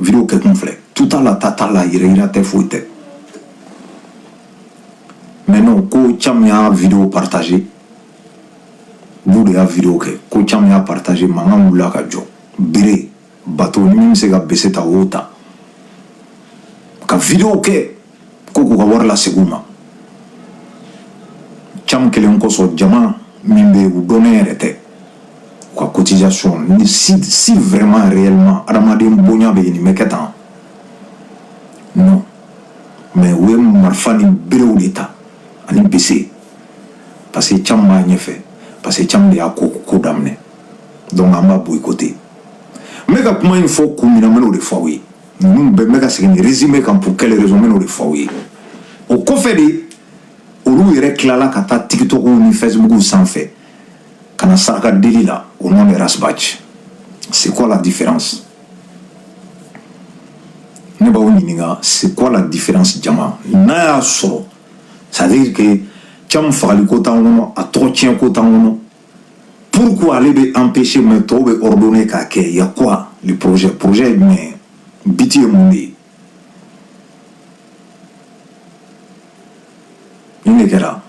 Vidéo kɛkun filɛ, tout t'a la, ta t'a la, yɛrɛ yira tɛ, foyi tɛ. Mais non, ko Thiam y'a vidéo partagé, b'u de y'a vidéo kɛ ko Thiam y'a partagé, mankan wulila ka jɔ, bere bateau ni min bɛ se ka bese ta, o y'o ta ka vidéo kɛ ko k'u ka wari lasegin u ma. Thiam kelen kosɔn, jama min bɛ yen, u dɔnnen yɛrɛ tɛ, u ka cotisation ni si vraiment réellement adamaden bonya bɛ yen, nin bɛ kɛ tan? Non, mais u ye marifa ni berew de ta ani bese, parce que Thiam b'a ɲɛfɛ, parce que Thiam de y'a ko daminɛ. Donc an b'a boycotter. N bɛ ka kuma in fɔ kun min na, n bɛn'o de fɔ aw ye. Ninnu bɛɛ, n bɛ ka segin nin résumé kan pour quelle raison, n bɛn'o de fɔ aw ye. O kɔfɛ de, olu yɛrɛ tilala ka taa TikTok ni Facebook sanfɛ ka na saraka deli la au nom de Ras Bath. C'est quoi la différence? Ne b'aw ɲininka, c'est quoi la différence, jama? N'a y'a sɔrɔ, c'est à dire que Thiam fagali ko t'an kɔnɔ, a tɔgɔ tiɲɛ ko t'an kɔnɔ, pourquoi ale bɛ empêcher mais tɔw bɛ ordonner k'a kɛ? Y a quoi, le projet? Projet ye jumɛn ye? But ye mun de ye? Nin de kɛra.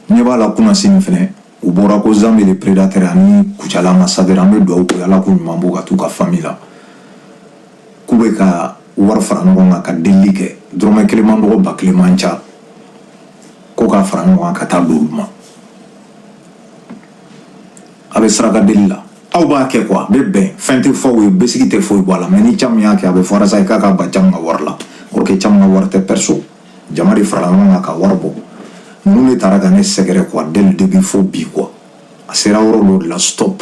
Ɲɛ b'a la kunnasini fɛnɛ, u bɔra ko Zambe le prédateur ani Kucala ambassadeur. An bɛ dugawu k'u ye, Ala k'u ɲuman bɔ ka t'u ka famille la, k'u bɛ ka wari fara ɲɔgɔn kan ka delili kɛ, dɔrɔmɛ kelen man dɔgɔ, 1000 man ca, ko k'a fara ɲɔgɔn kan ka taa d'olu ma. A bɛ saraka deli la, aw b'a kɛ quoi, a bɛ bɛn, fɛn tɛ fɔ aw ye, besigi tɛ foyi bɔ a la. Mais ni Thiam y'a kɛ, a bɛ fɔ Arasa ye k'a ka ban Thiam ka wari la. Or que Thiam ka wari tɛ perso, jama de farala ɲɔgɔn kan ka wari bɔ. Ninnu de taara ka ne sɛgɛrɛ quoi, dès le début fo bi quoi. A sera yɔrɔ dɔ de la, stop.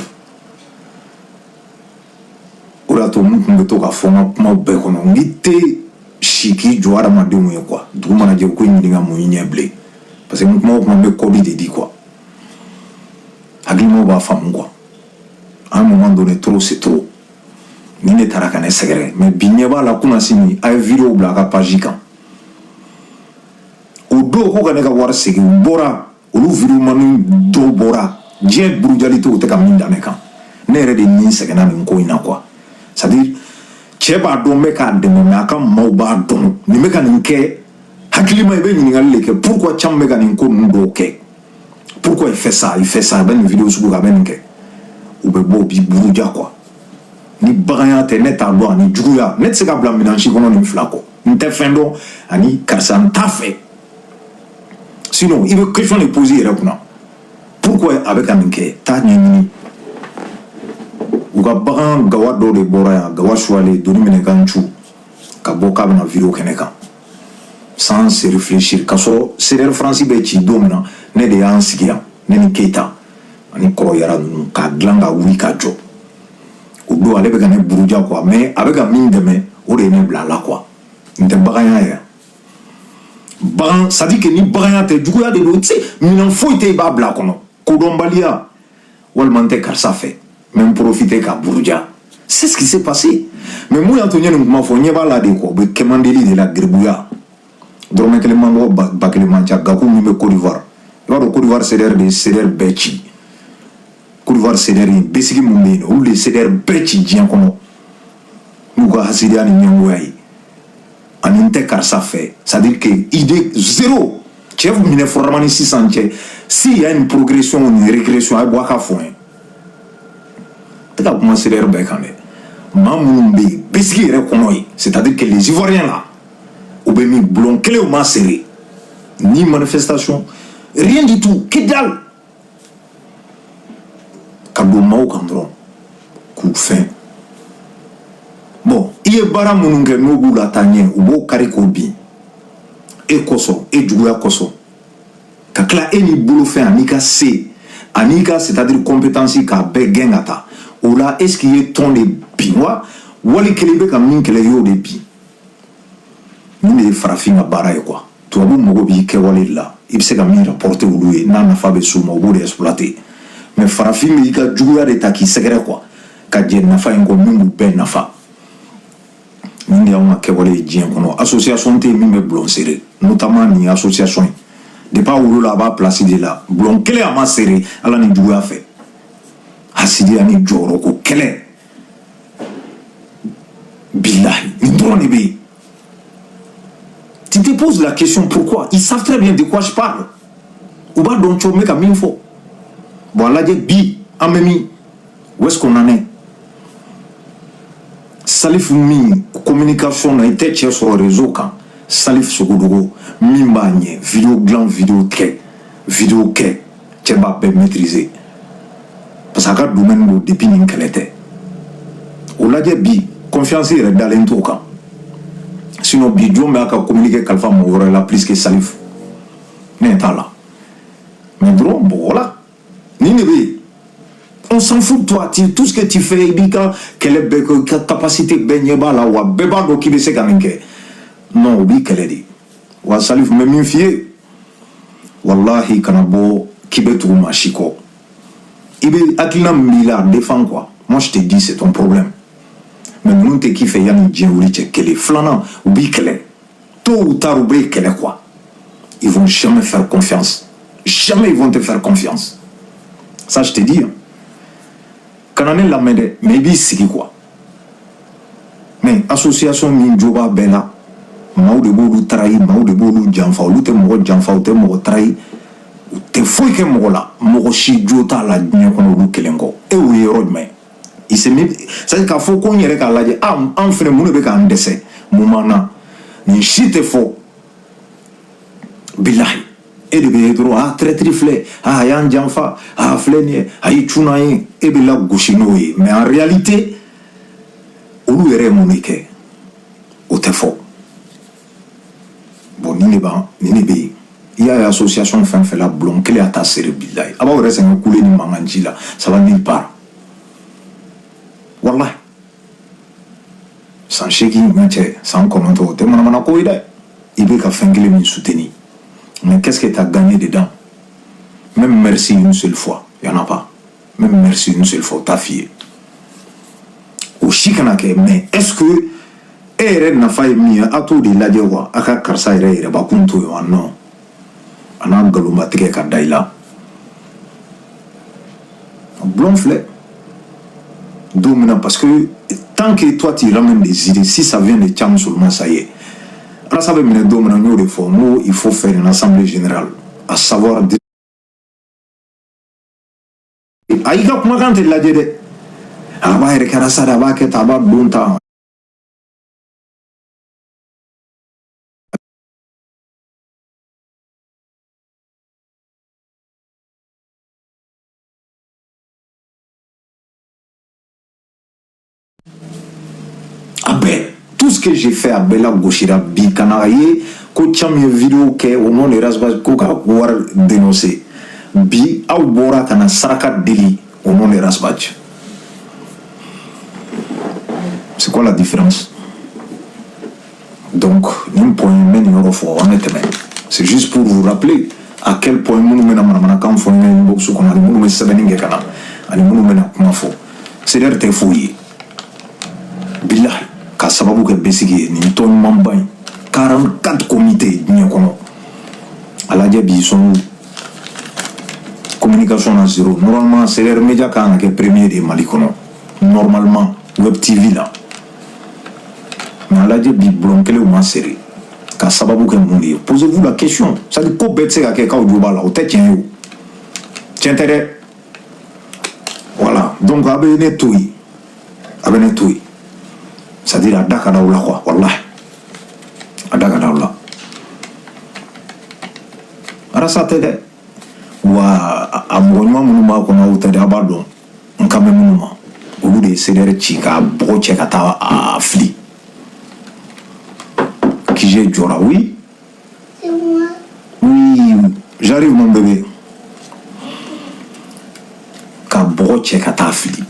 O de y'a to n tun bɛ to ka fɔ n ka kumaw bɛɛ kɔnɔ, n k'i tɛ si k'i jɔ adamadenw ye quoi. Dugu mana jɛ, u ko ɲininka mun y'i ɲɛ bilen, parce que n kuma o kuma, n bɛ code de di quoi, hakilimaw b'a faamu quoi. À un moment donné, trop c'est trop. Ni ne taara ka ne sɛgɛrɛ, mais bi ɲɛ b'a la kunnasini, a ye vidéo bila a ka page kan. O don ko ka ne ka wari segin, u bɔra, olu vidéoman dɔw bɔra, diɲɛ burujali tɛ, o tɛ ka min da ne kan. Ne yɛrɛ de ni sɛgɛnna nin ko in na quoi. C'est à dire cɛ b'a dɔn n bɛ k'a dɛmɛ, mais a ka maaw b'a dɔn nin bɛ ka nin kɛ. Hakilima, i bɛ ɲininkali de kɛ: pourquoi Thiam bɛ ka nin ko ninnu dɔw kɛ? Pourquoi il fait ça, il fait ça? A bɛ nin vidéo sugu kɛ, a bɛ nin kɛ, u bɛ bɔ, u b'i buruja quoi. Ni baganya tɛ, ne t'a dɔn, ani juguya, ne tɛ se ka bila minɛn si kɔnɔ nin fila kɔ. N tɛ fɛn dɔn ani karisa n t'a fɛ. Sinon i bɛ question de poser i yɛrɛ kunna: pourquoi a bɛ ka nin kɛ? Taa ɲɛɲini. U ka bagan gawa dɔw de bɔra yan, gawa suwalen doni minɛ kan cu ka bɔ k'a bɛna vidéo kɛnɛ kan sans se réfléchir, k'a sɔrɔ CDR France bɛ ci don min na, ne de y'an sigi yan, ne ni Keyita ani kɔrɔ yara ninnu, k'a dilan ka wuli ka jɔ. O don ale bɛ ka ne buruja quoi, mais a bɛ ka min dɛmɛ, o de ye ne bila a la quoi. N tɛ baganya ye, bagan, c'est à dire que ni baganya tɛ, juguya de don. Tu sais, minɛn foyi tɛ i b'a bila a kɔnɔ, kodɔnbaliya walima n tɛ karisa fɛ, n bɛ n profiter ka buruja. C'est ce qui s'est passé. Mais mun y'a to n ye nin kuma fɔ? Ɲɛ b'a la de quoi, u bɛ kɛmandeli de la, geribuya, dɔrɔmɛ kelen man dɔgɔ, 1000 man ca. Gaku min bɛ Côte d'Ivoire, i b'a dɔn Côte d'Ivoire CDR de ye CDR bɛɛ ci. Côte d'Ivoire CDR in, besigi mun bɛ yen, olu de ye CDR bɛɛ ci diɲɛ kɔnɔ n'u ka hasidiya ni ɲɛngoya ye ani n tɛ karisa fɛ. C'est à dire que idée zéro. Cɛ minɛ fɔrɔma ni sisan cɛ, s'il y a une progression ou une régression, a ye bɔ a ka fɔ n ye. Tɛ ka kuma CDR bɛɛ kan dɛ, maa minnu bɛ yen besigi yɛrɛ kɔnɔ yen, c'est à dire que les Ivoiriens là, u bɛ min bulon kelen, u ma serré ni manifestation, rien du tout, que dalle, ka don maaw kan dɔrɔn k'u fɛn. Bon, i ye baara minnu kɛ n'u b'u la taa ɲɛ, u b'o kari k'o bin e kosɔn, e juguya kosɔn, ka tila e n'i bolofɛn an'i ka se an'i ka, c'est à dire compétence, k'a bɛɛ gɛn ka taa o la. Est ce que i ye tɔn de bin wa, wali kelen i bɛ ka min kɛlɛ, i y'o de bin? Nin de ye farafin ka baara ye quoi. Tubabu mago b'i kɛwale de la, i bɛ se ka min rapporter olu ye, n'a nafa bɛ s'u ma, u b'o de exploiter. Mais farafin b'i ka juguya de ta k'i sɛgɛrɛ quoi, ka jɛ nafa in kɔ min b'u bɛɛ nafa. Nin de y'anw ka kɛwale ye diɲɛ kɔnɔ. Association tɛ yen min bɛ bulon sere, notamment nin association in. Depuis a wolola, a b'a place de la, bulon kelen a ma sere. Ala ni juguya fɛ, hasidiya ni jɔyɔrɔko kɛlɛ, bilahi, nin dɔrɔn de bɛ yen. Tu te poses la question pourquoi? Ils savent très bien de quoi je parle. U b'a dɔn cogo n bɛ ka min fɔ. Bon, a lajɛ bi, an bɛ min, où est-ce qu'on en est? Salif min communication na, i tɛ cɛ sɔrɔ réseau kan. Salif Sogodogo min b'a ɲɛ vidéo dilan, vidéo kɛ, vidéo kɛ, cɛ b'a bɛɛ maîtriser parce que a ka domaine don depuis nin kɛlɛ tɛ. O lajɛ bi, confiance yɛrɛ dalen t'o kan. Sinon bi, jɔn bɛ a ka communiquer kalifa mɔgɔ wɛrɛ la plus que Salif? Ne t'a la. Mais dɔrɔn, bon, voilà, nin de bɛ yen. On s'en fout de toi. Tout ce que tu fais, i b'i ka kɛlɛ bɛɛ kɛ, i ka capacité bɛɛ ɲɛ b'a la wa, bɛɛ b'a dɔn k'i bɛ se ka nin kɛ. Non, o b'i kɛlɛ de wa. Salif, n bɛ min f'i ye, walahi, kana bɔ k'i bɛ tugu maa si kɔ. I bɛ hakilina min b'i la, a défend quoi. Moi, je te dis, c'est ton problème. Mais ninnu tɛ k'i fɛ yanni diɲɛ wuli cɛ. Kelen filanan, u b'i kɛlɛ tôt ou tard, u b'i kɛlɛ quoi. Ils vont jamais faire confiance, jamais ils vont te faire confiance, ça je te dis hein. Kana ne lamɛn dɛ, mais i b'i sigi quoi. Mais association min jo b'a bɛɛ la, maaw de b'olu trahir, maaw de b'olu janfa. Olu tɛ mɔgɔ janfa, u tɛ mɔgɔ trahir, u tɛ foyi kɛ mɔgɔ la. Mɔgɔ si jo t'a la diɲɛ kɔnɔ olu kelen kɔ. E y'o ye yɔrɔ jumɛn? Il se met, c'est à dire k'a fɔ ko n yɛrɛ k'a lajɛ, ah, an fɛnɛ, mun de bɛ k'an dɛsɛ? Mun b'an na? Nin si tɛ fɔ, bilahi. E de bɛ ye dɔrɔn, ah, traître filɛ, ah, a y'an janfa, ah, filɛ nin ye, a y'i cun an ye. E bɛ lagosi n'o ye, mais en réalité, olu yɛrɛ ye mun de kɛ? O tɛ fɔ. Bon, nin de b'an, nin de bɛ yen. I y'a ye, association fɛn fɛn la, bulon kelen a t'a sere, bilahi. A b'aw yɛrɛ sɛgɛn kule ni mankan ci la, ça va nulle part, wallahi. San 8 ɲɛ cɛ, san 9, o tɛ manamana ko ye dɛ. I bɛ ka fɛn kelen min soutenir, mais qu'est-ce que tu as gagné dedans? Même merci une seule fois, y en a pas. Même merci une seule fois, o t'a f'i ye. O si kana kɛ. Mais est-ce que e yɛrɛ nafa ye min ye, a t'o de lajɛ wa? A ka karisa yɛrɛ yɛrɛbakun to yen wa? Non, a n'a nkalonba tigɛ ka da i la. Bulon filɛ don min na, parce que tant que toi tu ramènes des idées, si ça vient de Thiam seulement, ça y est, Alasa bɛ minɛ don min na, n y'o de fɔ, n ko il faut faire une assemblée générale, à savoir a y'i ka kumakan tɛ lajɛ dɛ. A b'a yɛrɛ kɛra sa de, a b'a kɛ tan, a b'a don tan. A bɛɛ, tout ce que j'ai fait, a bɛɛ la gosira bi. Ka na ye ko Thiam ye vidéo kɛ au nom de Ras Bath ko ka wari dénoncer. Bi aw bɔra ka na saraka deli au nom de Ras Bath. C'est quoi la différence? Donc nin point, n bɛ nin yɔrɔ fɔ, an bɛ tɛmɛ. C'est juste pour vous rappeler à quel point minnu bɛna manamanakan fɔ n ka inbox kɔnɔ, ani minnu bɛ sɛbɛnni kɛ ka na, ani minnu bɛna kuma fɔ, CDR tɛ foyi ye, bilahi, ka sababu kɛ besigi ye. Nin tɔn ɲumanba in, 44 comité diɲɛ kɔnɔ, a lajɛ bi, sont communication na zéro. Normalement, CDR Media kan ka kɛ premier de Mali kɔnɔ, normalement, web TV la. Mais a lajɛ bi, bulon kelenw ma sere ka sababu kɛ mun de ye? Posez-vous la question. C'est à dire ko bɛɛ tɛ se ka kɛ k'aw jo b'a la, o tɛ tiɲɛ ye, o tiɲɛ tɛ dɛ. Voilà, donc a bɛ ne to yen, a bɛ ne to yen. C'est à dire a da ka d'aw la quoi, wallahi, a da ka d'aw la. Arasa tɛ dɛ wa, a mɔgɔ ɲuman minnu b'a kɔnɔ, aw tɛ dɛ. A b'a dɔn n kan bɛ minnu ma, olu de ye CDR ci k'a bɔgɔ cɛ ka taa a fili. QG jɔra, oui. C'est moi. Oui, j'arrive mon bébé. Ka bɔgɔ cɛ ka taa fili,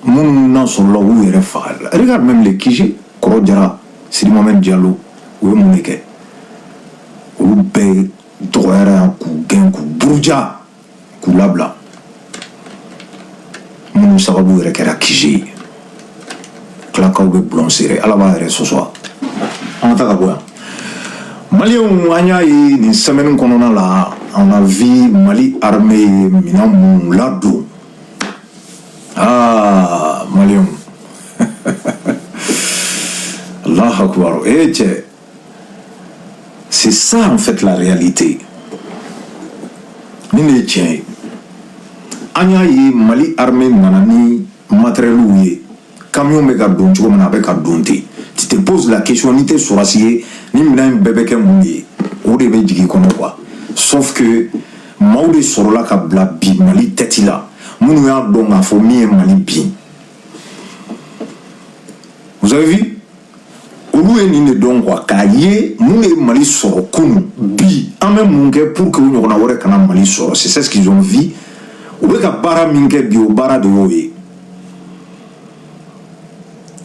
minnu n'a sɔrɔla u yɛrɛ faga. Regarde même les QG, Kɔrɔ Jara, Sidi Mohamed Diallo, u ye mun de kɛ? Olu bɛɛ dɔgɔyara yan k'u gɛn, k'u buruja, k'u labila, minnu sababu yɛrɛ kɛra QG ye. Tilakaw bɛ bulon seere, Ala b'a yɛrɛ sɔsɔ. An ka taa ka bɔ yan. Maliyɛnw, an y'a ye nin semaine kɔnɔna la, on a vu Mali armée ye minɛn minnu ladon. Aa maliyɛnw, Allah akbar! Eh cɛ, c'est ça en fait la réalité. Nin de ye tiɲɛ ye. An y'a ye Mali armée nana ni matériel ye, camion bɛ ka don cogo min na, a bɛ ka don ten. Tu te poses la question, n'i tɛ sɔrɔsi ye, ni minɛn in bɛɛ bɛ kɛ mun de ye? O de bɛ jigin i kɔnɔ quoi. Sauf que maaw de sɔrɔla ka bila bi Mali tête la, minnu y'a dɔn k'a fɔ min ye Mali bin. Vous avez vu, olu ye nin de dɔn quoi, k'a ye mun de ye Mali sɔrɔ kunun, bi an bɛ mun kɛ pour que o ɲɔgɔnna wɛrɛ kana Mali sɔrɔ. C'est ce qu'ils ont vu. U bɛ ka baara min kɛ bi, o baara de y'o ye.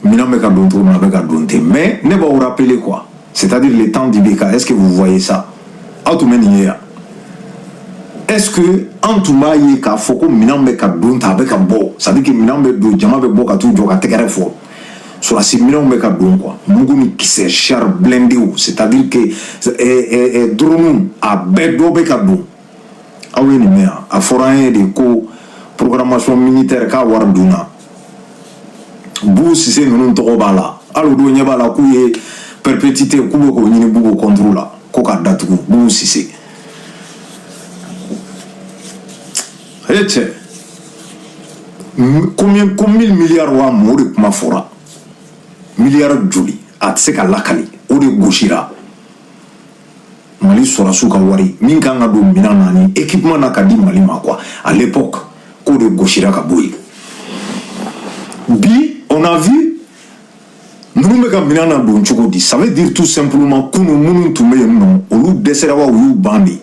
Minɛn bɛ ka don cogo min na, a bɛ ka don ten. Mais ne b'aw rappeler quoi, c'est-à-dire le temps d'IBK, est-ce que vous voyez ça? Aw tun bɛ nin ye yan? Est-ce que an tun b'a ye k'a fɔ ko minɛn bɛ ka don ta, a bɛ ka bɔ? C'est à dire que minɛn bɛ don, jama bɛ bɔ ka t'u jɔ ka tɛgɛrɛ fɔ. Sɔrɔdasi minɛnw bɛ ka don quoi, mugu ni kisɛ, char blindé, c'est à dire que drone, a bɛɛ dɔ bɛ ka don. Aw ye nin mɛn yan? A fɔra an ye de ko programmation militaire k'a wari dunna. Bubu Sise ninnu tɔgɔ b'a la. Hali o don ɲɛ b'a la k'u ye perpétuité, k'u bɛ k'o ɲini Bubu contre la ko k'a datugu. Bubu Sise e cɛ, combien? Ko 1000 milliards wa mun? O de kuma fɔra, miliyari joli a tɛ se ka lakali, o de gosira. Mali sɔrɔsiw ka wari min kan ka don minɛn na ni équipement na ka di Mali ma quoi, à l'époque, k'o de gosira ka bɔ yen. Bi, on a vu ninnu bɛ ka minɛn na don cogo di. Ça veut dire tout simplement, kunun minnu tun bɛ yen nɔ, olu dɛsɛra wa, u y'u ban de?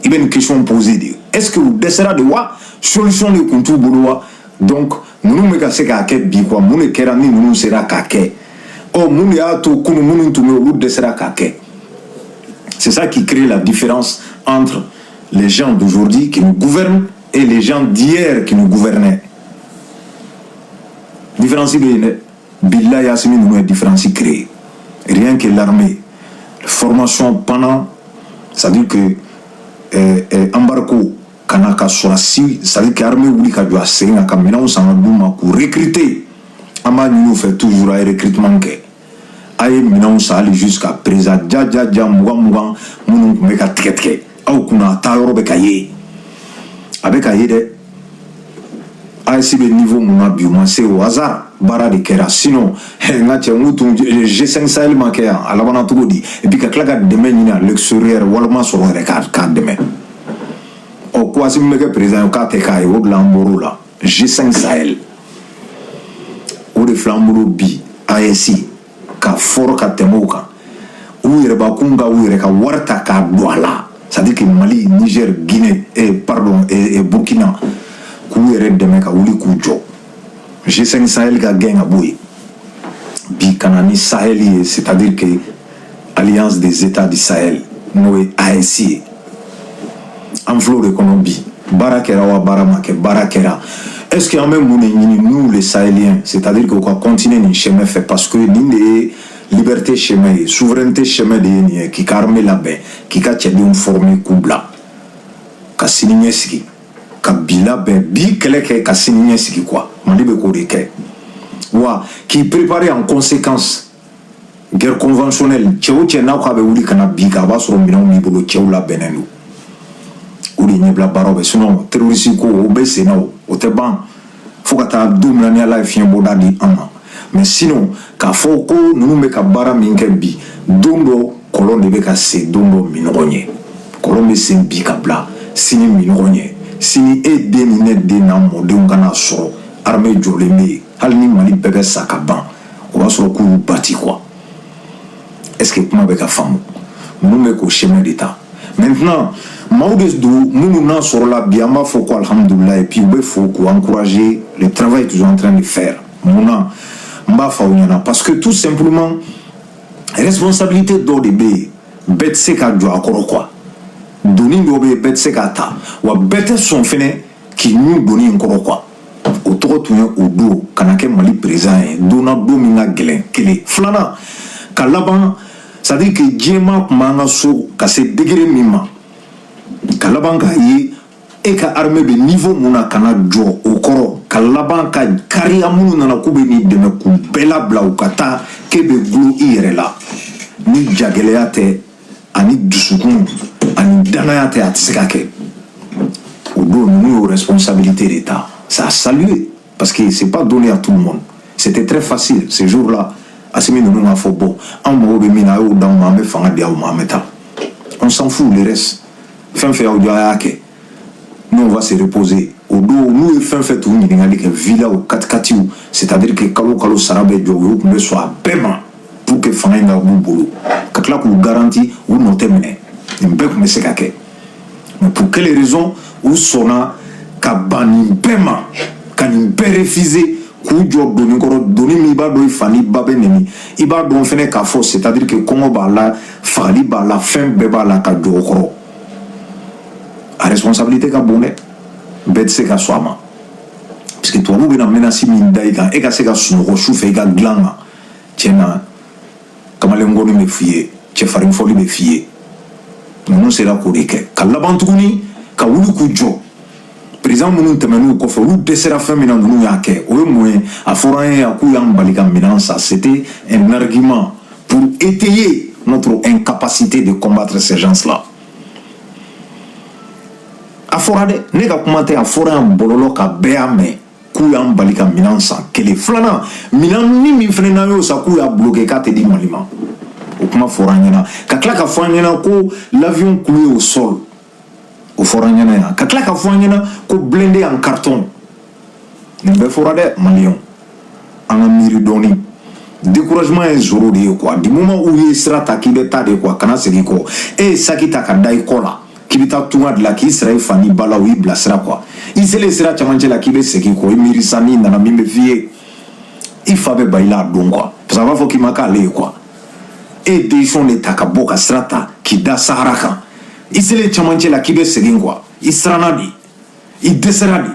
I bɛ nin question poser de: est ce que u dɛsɛra de wa, solution de tun t'u bolo wa? Donc ninnu bɛ ka se k'a kɛ bi quoi. Mun de kɛra ni ninnu sera k'a kɛ? Ɔ, mun de y'a to kunun minnu tun bɛ yen, olu dɛsɛra k'a kɛ? C'est ça qui crée la différence entre les gens d'aujourd'hui qui nous gouvernent et les gens d'hier qui nous gouvernaient. Différence bɛ yen dɛ. Bilahi, Asimi ninnu ye différence créée. Rien que l'armée, formation pendant, c'est à dire que embargo ka na ka sɔrɔsi, c'est à dire que armée wuli ka jɔ a sen kan, ka minɛnw san ka d'u ma, k'u recruter. An b'a ɲini u fɛ toujours, a ye recrutement kɛ, a ye minɛnw san. Hali jusqu'à présent, ja ja ja, 20 20 minnu tun bɛ ka tigɛ tigɛ aw kunna, a taa yɔrɔ bɛ ka ye, a bɛ ka ye dɛ. AES bɛ niveau mun na bi, u ma se au hasard, baara de kɛra. Sinon n ka cɛ, n k'u tun G5 Sahel ma kɛ yan, a labanna cogo di? Et puis ka tila ka dɛmɛ ɲini à l'extérieur, walima sɔrɔ yɛrɛ k'a dɛmɛ. Ɔ, ko Asimi bɛ kɛ président ye, k'a tɛ k'a ye, o de la an bɔr'o la. G5 Sahel, o de filɛ an bolo bi. AES ka fɔrɔ ka tɛmɛ o kan, u yɛrɛbakun ka u yɛrɛ ka wari ta k'a don a la, c'est à dire que Mali, Niger, Guinée, pardon, Burkina, k'u yɛrɛ dɛmɛ ka wuli k'u jɔ. G5 Sahel ka gɛn ka bɔ yen bi, ka na ni Sahel ye, c'est à dire que Alliance des États du Sahel, n'o ye AES ye. An filɛ o de kɔnɔ bi. Baara kɛra wa, baara ma kɛ? Baara kɛra. Est ce que an bɛ mun de ɲini, nous les Sahéliens? C'est à dire que u ka continuer nin chemin fɛ, parce que nin de ye liberté chemin ye, souveraineté chemin de ye nin ye. K'i ka armée labɛn, k'i ka cɛdenw former, k'u bila ka sini ɲɛsigi, ka bi labɛn, bi kɛlɛ kɛ ka sini ɲɛsigi quoi. Mali bɛ k'o de kɛ wa, k'i préparer en conséquence. Guerre conventionnelle, cɛ o cɛ n'a ko a bɛ wuli ka na bi kan, a b'a sɔrɔ minɛnw b'i bolo, cɛw labɛnnen don. O de ɲɛbila baaraw bɛ. Sinon terroriste ko, o bɛ sen na, o o tɛ ban fo ka taa don min na ni Ala ye fiɲɛ bɔda di an ma. Mais sinon, k'a fɔ ko ninnu bɛ ka baara min kɛ bi, don dɔ kɔlɔn de bɛ ka se don dɔ minɔgɔ ɲɛ. Kɔlɔn bɛ sen bi ka bila sini minɔgɔ ɲɛ. Sini e den ni ne den n'an mɔdenw kana sɔrɔ armée jɔlen bɛ yen. Hali ni Mali bɛɛ bɛ sa ka ban, o b'a sɔrɔ k'u y'u bati quoi. Est ce que kuma bɛ ka faamu? Ninnu bɛ k'o chemin de ta maintenant. Maaw de don minnu n'a sɔrɔla bi, an b'a fɔ ko alhamdulilayi, et puis u bɛ fo k'u encourager le travail qu'ils sont en train de faire. Mun na n b'a fɔ aw ɲɛna? Parce que tout simplement, responsabilité dɔw de bɛ yen, bɛɛ tɛ se ka jɔ a kɔrɔ quoi. Doni dɔ bɛ yen, bɛɛ tɛ se k'a ta, wa bɛɛ tɛ sɔn fɛnɛ k'i ɲun doni in kɔrɔ quoi. O tɔgɔ tun ye o don ka na kɛ Mali président ye don na, don min ka gɛlɛn. Kelen filanan ka laban, c'est à dire que diɲɛmaa tun b'an ka so ka se degré min ma, ka laban k'a ye e ka armée bɛ niveau mun na, ka na jɔ o kɔrɔ, ka laban ka kariya minnu nana k'u bɛ n'i dɛmɛ k'u bɛɛ labila u ka taa, k'e bɛ gulon i yɛrɛ la. Ni jagɛlɛya tɛ ani dusukun ani danaya tɛ, a tɛ se ka kɛ. O don, ninnu y'o responsabilité de ta. C'est à saluer, parce que c'est pas donné à tout le monde. C'était très facile ce jour-là, Assimi ninnu k'a fɔ: bon, anw mago bɛ min na, a y'o d'anw ma, an bɛ fanga di aw ma, an bɛ taa, on s'en fout, le reste, fɛn fɛn y'aw jɔ, a y'a kɛ, nous, on va se reposer. O don, n'u ye fɛn fɛn t'u ɲininkali kɛ, villaw, katikatiw, c'est à dire que kalo kalo sara bɛ jɔ, u tun bɛ sɔn a bɛɛ ma pour que fanga in ka b'u bolo, ka tila k'u garanti u nɔ tɛ minɛ. Nin bɛɛ tun bɛ se ka kɛ, mais pour quelle raison u sɔnna ka ban nin bɛɛ ma, ka nin bɛɛ refuser, k'u jɔ doni kɔrɔ, doni min i b'a dɔn i fa ni ba bɛ neni, i b'a dɔn fɛnɛ k'a fɔ, c'est à dire que kɔngɔ b'a la, fagali b'a la, fɛn bɛɛ b'a la, ka jɔ o kɔrɔ? A responsabilité ka bon dɛ, bɛɛ tɛ se ka sɔn a ma, parce que tubabu bɛna menace min da i kan, e ka se ka sunɔgɔ su fɛ i ka dilan kan, tiɲɛ na, kamalenkɔni bɛ f'i ye, cɛfarin fɔli bɛ f'i ye. Ninnu sera k'o de kɛ, ka laban tuguni ka wuli k'u jɔ. Président minnu tɛmɛn'u kɔfɛ, olu dɛsɛra fɛn min na, ninnu y'a kɛ. O ye mun ye? A fɔra an ye yan k'u y'an bali ka minɛn san. C'était un argument pour étayer notre incapacité de combattre ces gens-là. A fɔra dɛ, ne ka kuma tɛ, a fɔra yan bɔlɔlɔ ka bɛɛ y'a mɛn k'u y'an bali ka minɛn san. Kelen filanan, minɛn ni min fɛnɛ n'an y'o san, k'u y'a bloqué, k'a tɛ di Mali ma. O kuma fɔra an ɲɛna, ka tila ka fɔ an ɲɛna ko l'avion cloué au sol. O fɔra an ɲɛna yan, ka tila ka fɔ an ɲɛna ko blindé en carton. Nin bɛɛ fɔra dɛ. Maliyɛnw, an ka miiri dɔɔni. Découragement ye zéro de ye quoi. Du moment où i ye sira ta k'i bɛ taa de quoi, kana segin kɔ. E ye saki ta ka da i kɔ la k'i bɛ taa tunga de la, k'i sara i fa ni ba la, o y'i bilasira quoi. I selen sira camancɛ la k'i bɛ segin kɔ, i miiri sa, n'i nana, min bɛ f'i ye? I fa bɛ ba i la a don quoi, parce que a b'a fɔ k'i ma k'ale ye quoi. E ye décision de ta ka bɔ ka sira ta k'i da Sahara kan, i selen camancɛ la k'i bɛ segin quoi, i siranna de, i dɛsɛra de.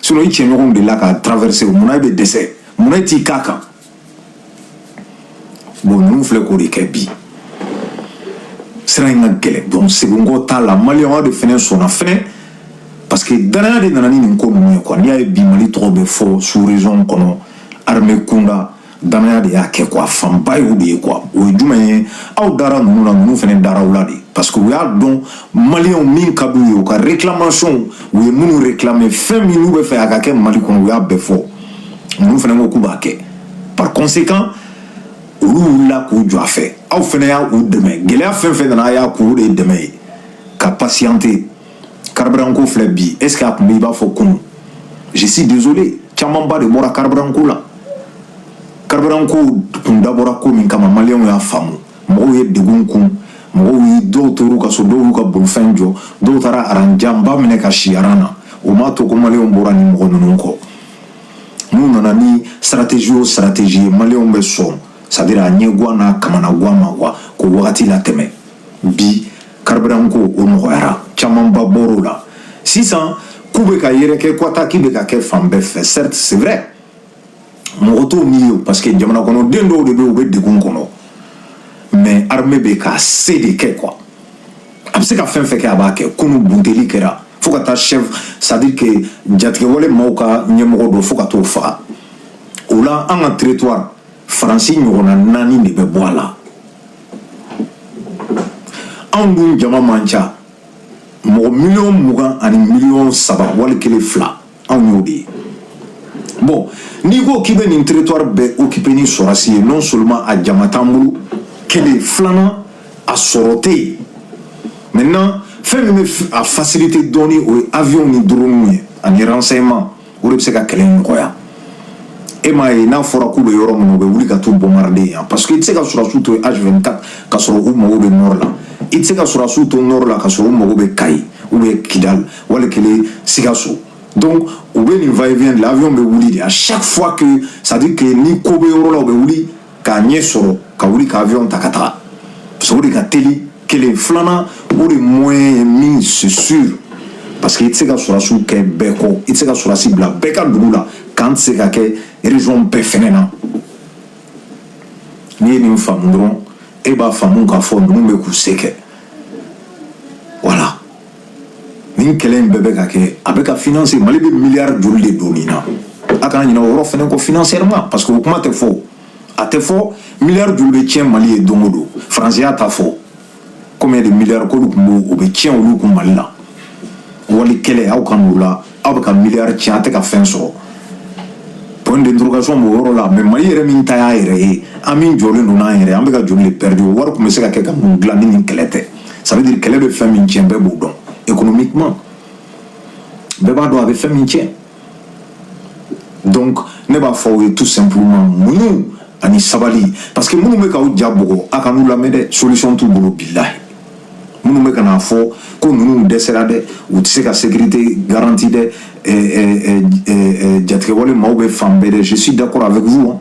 Sinon i cɛɲɔgɔnw de la ka traverser, munna e bɛ dɛsɛ? Munna e t'i k'a kan? Bon, ninnu filɛ k'o de kɛ bi. Sira in ka gɛlɛn, donc seginkɔ t'a la. Maliyɛnw, aw de fɛnɛ sɔnna fɛnɛ, parce que danaya de nana ni nin ko ninnu ye quoi. N'i y'a ye bi Mali tɔgɔ bɛ fɔ sous région kɔnɔ armée kunda, danaya de y'a kɛ quoi, fanba ye o de ye quoi. O ye jumɛn ye? Aw dara ninnu na, ninnu fɛnɛ dara aw la de, parce que u y'a dɔn maliyɛnw min ka d'u ye, u ka réclamation, u ye minnu réclamer, fɛn min n'u bɛ fɛ a ka kɛ Mali kɔnɔ, u y'a bɛɛ fɔ. Ninnu fɛnɛ ko k'u b'a kɛ. Par conséquent, olu wulila k'u jɔ a fɛ, aw fɛnɛ y'a u dɛmɛ. Gɛlɛya fɛn fɛn nana, a y'a k'u de ye dɛmɛ ye ka patienter. Carburant ko filɛ bi, est ce que a tun bɛ i b'a fɔ kunun? Je suis désolé, camanba de bɔra carburant ko la. Carburant ko kun dabɔra ko min kama, maliyɛnw y'a faamu. Mɔgɔw ye degun kun, mɔgɔw ye dɔw tor'u ka so, dɔw y'u ka bolifɛn jɔ, dɔw taara aranjanba minɛ ka si aran na. O m'a to ko maliyɛnw bɔra ni mɔgɔ ninnu kɔ. N'u nana ni stratégie o stratégie ye, maliyɛnw bɛ sɔn, c'est à dire a ɲɛguwan n'a kamanaguwan ma quoi, k'o wagati latɛmɛ. Bi carburant ko, o nɔgɔyara, camanba bɔr'o la. Sisan k'u bɛ ka yɛrɛkɛ ko attaque bɛ ka kɛ fan bɛɛ fɛ, certes, c'est vrai, mɔgɔ t'o min ye o, parce que jamana kɔnɔden dɔw de bɛ yen, u bɛ degun kɔnɔ, mais armée bɛ k'a se de kɛ quoi. A bɛ se ka fɛn fɛn kɛ, a b'a kɛ. Kunun bunteli kɛra fo ka taa chef, c'est à dire que jatigɛwale maaw ka ɲɛmɔgɔ dɔ, fo ka t'o faga. O la, an ka territoire, Faransi ɲɔgɔnna naani de bɛ bɔ a la. Anw dun jama man ca, mɔgɔ 20 miliyɔn ani 3 wali kelen fila, anw y'o de ye. Bon, n'i ko k'i bɛ nin territoire bɛɛ occuper ni sɔrɔsi ye, non seulement a jama t'an bolo, kelen, filanan, a sɔrɔ tɛ yen. Maintenant, fɛn min bɛ a faciliter dɔɔni, o ye avion ni drone ye ani renseignement. O de bɛ se ka kɛlɛ in nɔgɔya. E m'a ye, n'a fɔra k'u bɛ yɔrɔ min na, u bɛ wuli ka t'u bombarder yan, parce que i tɛ se ka sɔrɔsiw to yen H24 ka sɔrɔ u mago bɛ nord la. I tɛ se ka sɔrɔsiw to nord la ka sɔrɔ u mago bɛ Kayi ou bien Kidal, wali kelen Sikaso. Donc u bɛ nin va et vient de la, avion bɛ wuli de à chaque fois que, c'est à dire que ni ko bɛ yɔrɔ la, u bɛ wuli k'a ɲɛ sɔrɔ ka wuli ka avion ta ka taga, parce que o de ka teli. Kelen filanan, O de moyen ye min, c'est sûr, parce que i tɛ se ka sɔrɔdasiw kɛ bɛɛ kɔ, i tɛ se ka sɔrɔdasi bila bɛɛ ka dugu la, kan tɛ se ka kɛ région bɛɛ fɛnɛ na. N'i ye nin faamu dɔrɔn, e b'a faamu k'a fɔ ninnu bɛ k'u se kɛ. Voilà, nin kɛlɛ in bɛɛ bɛ ka kɛ, a bɛ ka financer. Mali bɛ miliyari joli de don nin na? A kana ɲinɛ o yɔrɔ fɛnɛ kɔ financièrement, parce que o kuma tɛ fɔ, a tɛ fɔ. Miliyari joli bɛ tiɲɛ Mali ye don o don? Faransi y'a ta fɔ, combien de milliards k'olu tun b'o, o bɛ tiɲɛ olu kun Mali la. Wali kɛlɛ, aw ka n'o la, aw bɛ ka miliyari tiɲɛ, a tɛ ka fɛn sɔrɔ. Point d'interrogation b'o yɔrɔ la. Mais Mali yɛrɛ min ta y'a yɛrɛ ye, an min jɔlen don n'an yɛrɛ, an bɛ ka joli de perdu? O wari tun bɛ se ka kɛ ka mun dilan ni nin kɛlɛ tɛ? Ça veut dire kɛlɛ bɛ fɛn min tiɲɛ, bɛɛ b'o dɔn. Économiquement, bɛɛ b'a dɔn a bɛ fɛn min tiɲɛ. Donc ne b'a fɔ aw ye tout simplement, muɲu ani sabali, parce que minnu bɛ k'aw ja bugɔ, a ka n'u lamɛn dɛ, solution t'u bolo, bilahi. Minnu bɛ ka n'a fɔ ko ninnu dɛsɛra dɛ, u tɛ se ka sécurité garantie dɛ, jatigɛwale maaw bɛ fan bɛɛ dɛ, je suis d'accord avec vous hein.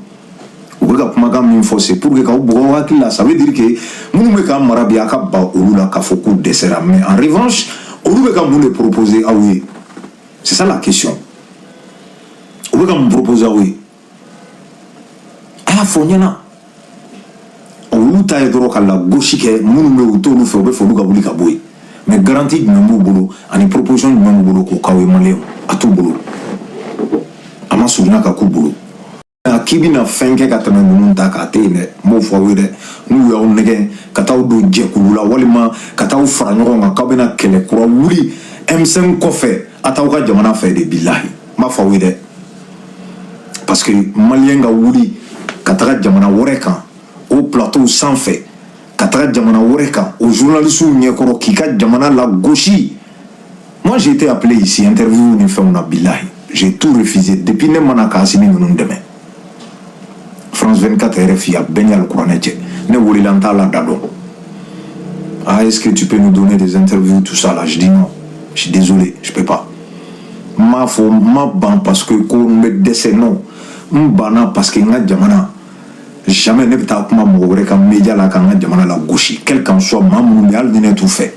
U bɛ ka kumakan min fɔ, c'est pour que k'aw bugɔ aw hakili la. Ça veut dire que minnu bɛ k'an mara bi, a ka ban olu la k'a fɔ k'u dɛsɛra. Mais en revanche, olu bɛ ka mun de proposer aw ye? C'est ça la question. U bɛ ka mun proposer aw ye? A y'a fɔ n ɲɛna. Olu ta ye dɔrɔn ka lagosi kɛ. Minnu bɛ yen, u t'olu fɛ, u bɛ fɛ olu ka wuli ka bɔ yen. Mais garantie jumɛn b'u bolo ani proposition jumɛn b'u bolo k'o k'aw ye? Maliyɛnw, a t'u bolo, a ma surunya ka k'u bolo k'i bɛna fɛn kɛ ka tɛmɛ ninnu ta kan, a tɛ yen dɛ. N b'o fɔ aw ye dɛ. N'u y'aw nɛgɛ ka t'aw don jɛkulu la, walima ka t'aw fara ɲɔgɔn kan k'aw bɛna kɛlɛ kura wuli M5 kɔfɛ, a t'aw ka jamana fɛ de, bilahi. N b'a fɔ aw ye dɛ, parce que maliyɛn ka wuli ka taga jamana wɛrɛ kan, o plateau sanfɛ, ka taga jamana wɛrɛ kan, o journalistes ɲɛkɔrɔ, k'i ka jamana lagosi. Moi, j'ai été appelé ici, interview ni fɛnw na, bilahi, j'ai tout refusé. Depuis ne mana ka Asimi ninnu dɛmɛ, France 24, RFI, a bɛɛ ni alikuranɛ cɛ, ne welela, n t'a la da dɔn. Ah, est-ce que tu peux nous donner des interviews, tout ça là? Je dis non, je suis désolé, je peux pas. N m'a fɔ n ma ban parce que ko n bɛ dɛsɛ, non. N banna parce que n ka jamana, jamais ne bɛ taa kuma mɔgɔ wɛrɛ ka média la k'an ka jamana la gosi, quel qu'en soit maa minnu bɛ, hali ni ne t'u fɛ.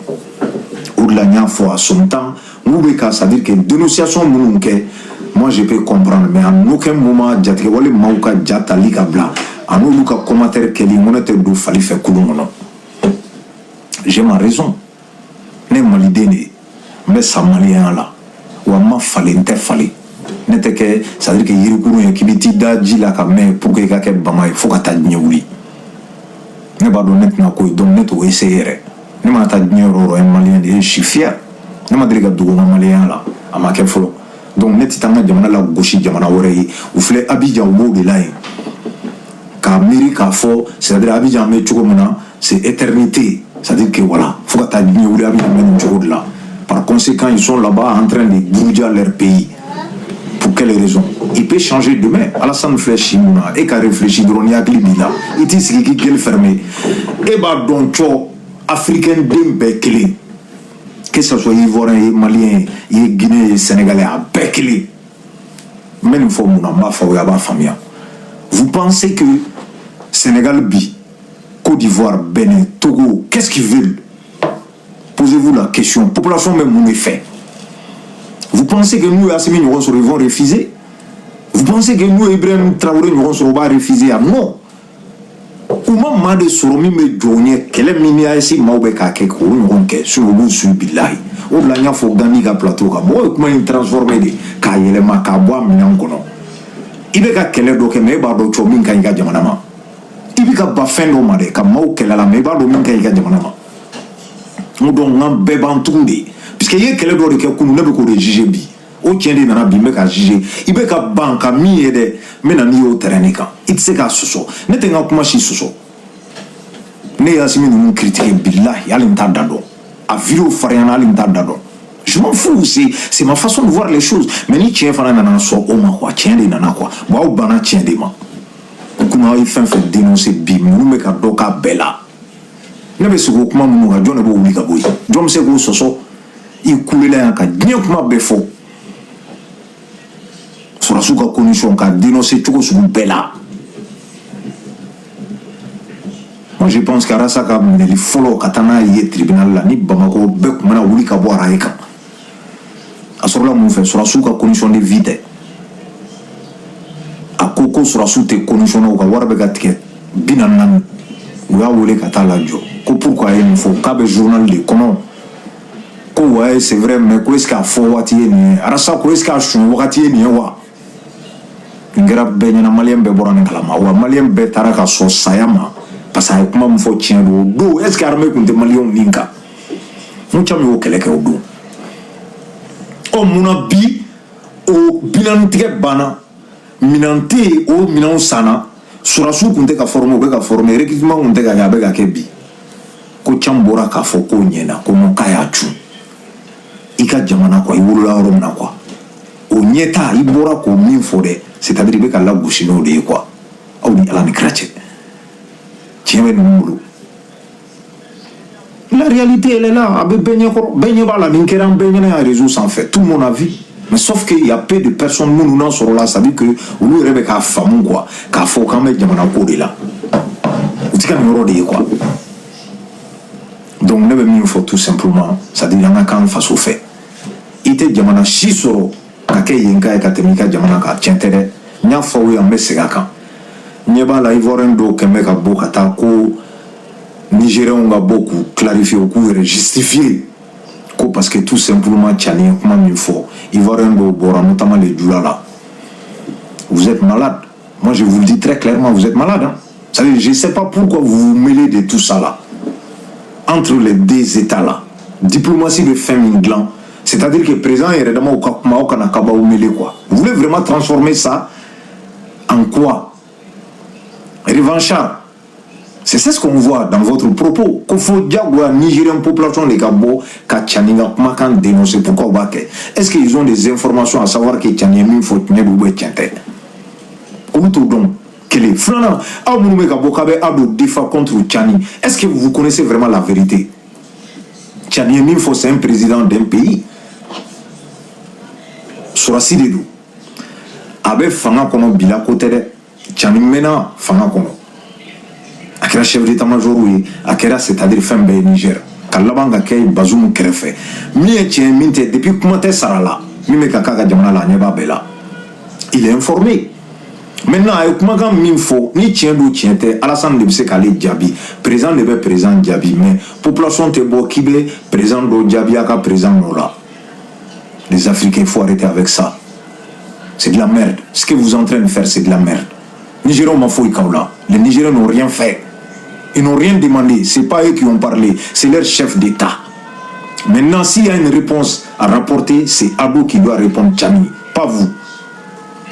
O de la n y'a fɔ à son temps, n k'u bɛ ka, c'est à dire que dénonciation minnu kɛ, moi je peux comprendre, mais en aucun moment jatigɛwale maaw ka ja tali ka bila a n'olu ka commentaire kɛli, n ko ne tɛ don fali fɛ kulun kɔnɔ. J'ai ma raison. Ne ye maliden de ye, n bɛ sa maliyɛnya la, wa n ma falen, n tɛ falen. Ne tɛ kɛ, c'est à dire que yirikurun ye k'i bɛ t'i da ji la ka mɛn pour que i ka kɛ bama ye fo ka taa diɲɛ wuli. Ne b'a dɔn ne tɛna ko ye, donc ne t'o essayer yɛrɛ. Ne mana taa diɲɛ yɔrɔ o yɔrɔ, ye maliyɛn de ye, je suis fier. Ne ma deli ka dogo n ka maliyɛnya la, a ma kɛ fɔlɔ. Donc ne tɛ taa n ka jamana la gosi jamana wɛrɛ ye. U filɛ Abidjan, u b'o de la yen k'a miiri k'a fɔ, c'est à dire Abidjan bɛ cogo min na, c'est éternité, c'est à dire que voilà, fo ka taa diɲɛ wuli, Abidjan bɛ nin cogo de la. Par conséquent, ils sont là-bas en train de brouiller leur pays. Pour quelle raison? Il peut changer demain. Alassane filɛ si mun na? E ka réfléchir dɔrɔn, ni hakili b'i la, i t'i sigi k'i gueule fermée. E b'a dɔn cɔ, africain den bɛɛ kelen, que ce soit ivoirien ye, malien ye, i ye guinéen ye, sénégalais, a bɛɛ kelen. N bɛ nin fɔ mun na? N b'a fɔ aw ye, a b'a faamuya. Vous pensez que Sénégal bi, Côte d'Ivoire, Bénin, Togo, qu'est-ce qu'ils veulent? Posez-vous la question. Population bɛ mun de fɛ? Vous pensez que n'u ye Assimi ɲɔgɔn sɔrɔ, ils vont refuser? Vous pensez que n'u ye Ibrahim Traoré ɲɔgɔn sɔrɔ, u b'a refuser? Ah non, u ma maa de sɔrɔ min bɛ jɔ u ɲɛ. Kɛlɛ min ni AES maaw bɛ k'a kɛ, k'o ɲɔgɔn kɛ, sinon u b'u su, bilahi. O de la n y'a fɔ Gandhi ka plateau kan, mɔgɔw ye kuma in transformer de k'a yɛlɛma k'a bɔ a minɛn kɔnɔ. I bɛ ka kɛlɛ dɔ kɛ, mais e b'a dɔn cɔ min ka ɲi i ka jamana ma. I bɛ ka ba fɛn dɔ ma dɛ, ka maaw kɛlɛ la, mais i b'a dɔn min ka ɲi i ka jamana ma. N ko donc n ka bɛɛ b'an tugun de, puisque i ye kɛlɛ dɔ de kɛ kunun, ne bɛ k'o de juger bi. O tiɲɛ de nana bi, n bɛ ka juger. I bɛ ka ban ka min ye dɛ, n bɛ na n'i y'o terrain de kan, i tɛ se k'a sɔsɔ. Ne tɛ n ka kuma si sɔsɔ. Ne ye Asimi ninnu critiquer, bilahi, hali n t'a da dɔn. A vidéo farinyana, hali n t'a da dɔn. Je m'en fous, c'est ma façon de voir les choses. Mais ni tiɲɛ fana nana sɔn o ma quoi, tiɲɛ de nana quoi. Bon, aw banna tiɲɛ de ma. Kunun aw ye fɛn fɛn dénoncer, bi ninnu bɛ ka dɔ k'a bɛɛ la. Ne bɛ sigi o kuma minnu kan, jɔn de b'o wuli ka bɔ yen? Jɔn bɛ se k'o sɔsɔ? I kulela yan ka diɲɛ kuma bɛɛ fɔ, sɔrɔdasiw ka condition ka dénoncer cogo sugu bɛɛ la. Moi, je pense que Arasa ka minɛli fɔlɔ ka taa n'a ye tribunal la, ni Bamakɔ bɛɛ tun bɛna wuli ka bɔ araye kan. A sɔrɔla mun fɛ? Sɔrɔsiw ka condition de vie tɛ. A ko ko sɔrɔsiw tɛ condition na, u ka wari bɛ ka tigɛ 44. U y'a wele ka taa lajɔ ko pourquoi a ye nin fɔ, k'a bɛ journal de kɔnɔ, ko ouais, c'est vrai, mais ko est ce que a fɔ waati ye nin ye? Arasa ko est ce que a suɲɛ wagati ye nin ye wa? Nin kɛra bɛɛ ɲɛna, Maliyɛn bɛɛ bɔra nin kalama wa. Maliyɛn bɛɛ taara ka sɔn saya ma parce que a ye kuma min fɔ, tiɲɛ don. O don, est ce que armée tun tɛ Maliyɛnw nin kan? N caman y'o kɛlɛ kɛ o don. Ɔ, munna bi o 40 tigɛ banna, minɛn tɛ yen, o minɛnw sanna, surasiw tun tɛ ka former, u bɛ ka former, recrutement tun tɛ ka kɛ, a bɛ ka kɛ bi? Ko can bɔra k'a fɔ ko ɲɛna, ko non, k'a y'a cun i ka jamana quoi, i wolola yɔrɔ min na quoi, o ɲɛta i bɔra k'o min fɔ dɛ, c'est à dire i bɛ ka lagosi n'o de ye quoi. Aw ni Ala ni kira cɛ, tiɲɛ bɛ ninnu bolo. La réalité, elle est là, a bɛ bɛɛ ɲɛkɔrɔ, bɛɛ ɲɛ b'a la. Nin kɛra an bɛɛ ɲɛna yan réseau sanfɛ, tout le monde a vu. Mais sauf que il y a peu de personnes minnu n'a sɔrɔ la, c'est à dire que olu yɛrɛ bɛ k'a faamu quoi, k'a fɔ k'an bɛ jamana ko de la, u ti ka nin yɔrɔ de ye quoi. Donc ne bɛ min fɔ tout simplement, c'est à dire an ka k'an faso fɛ. I tɛ jamana si sɔrɔ ka kɛ yen ka ye ka tɛmɛ i ka jamana kan, tiɲɛ tɛ dɛ. N y'a fɔ aw ye, an bɛ segin a kan. Ɲɛ b'a la, Ivoirien dɔw kɛn bɛ ka bɔ ka taa ko Nigériens ka bɔ k'u clarifier, u k'u yɛrɛ justifier, ko parce que tout simplement Tiani ye kuma min fɔ. Ivoirien dɔw bɔra, notamment les Djoula là. Vous êtes malade. Moi, je vous le dis très clairement, vous êtes malade, hein. C'est-à-dire, je sais pas pourquoi vous vous mêlez de tout ça là, entre les deux états là. Diplomatie bɛ fɛn min dilan, c'est-à-dire que président yɛrɛ damaw ka kuma, aw kana kabaw mêler quoi. Vous voulez vraiment transformer ça en quoi? Revanchard. C'est ce qu'on voit dans votre propos, ko fo diyagoya Nigérien population de ka bɔ ka Tiani ka kumakan dénoncer. Pourquoi o b'a kɛ? Est-ce qu'ils ont des informations à savoir que Tiani ye min fɔ, tiɲɛ don ou bien tiɲɛ tɛ? Olu t'o dɔn. Kelen filanan, aw minnu bɛ ka bɔ k'a bɛ aw don défend contre Tiani, est-ce que vous connaissez vraiment la vérité? Tiani ye min fɔ, c'est un président d'un pays, sɔrɔsi de don, a bɛ fanga kɔnɔ bila ko tɛ dɛ. Tiani mɛnna fanga kɔnɔ, a kɛra chef d'état-major ye, a kɛra, c'est-à-dire fɛn bɛɛ ye Niger, ka laban ka kɛ Bazoum kɛrɛfɛ. Min ye tiɲɛ, min tɛ, depuis kuma tɛ sara la, min bɛ ka k'a ka jamana la, a ɲɛ b'a bɛɛ la, il est informé. Maintenant, a ye kumakan min fɔ, ni tiɲɛ don, tiɲɛ tɛ, Alassane de bɛ se k'ale jaabi. Président de bɛ président jaabi, mais population tɛ bɔ k'i bɛ président dɔ jaabi a ka président nɔ la. Les Africains, il faut arrêter avec ça, c'est de la merde. Ce que vous êtes en train de faire, c'est de la merde. Nigériens ma foyi k'aw la. Les Nigériens n'ont rien fait, ils n'ont rien demandé. C'est pas eux qui ont parlé, c'est leur chef d'État. Maintenant, s'il y a une réponse à rapporter, c'est Ado qui doit répondre Tiani, pas vous.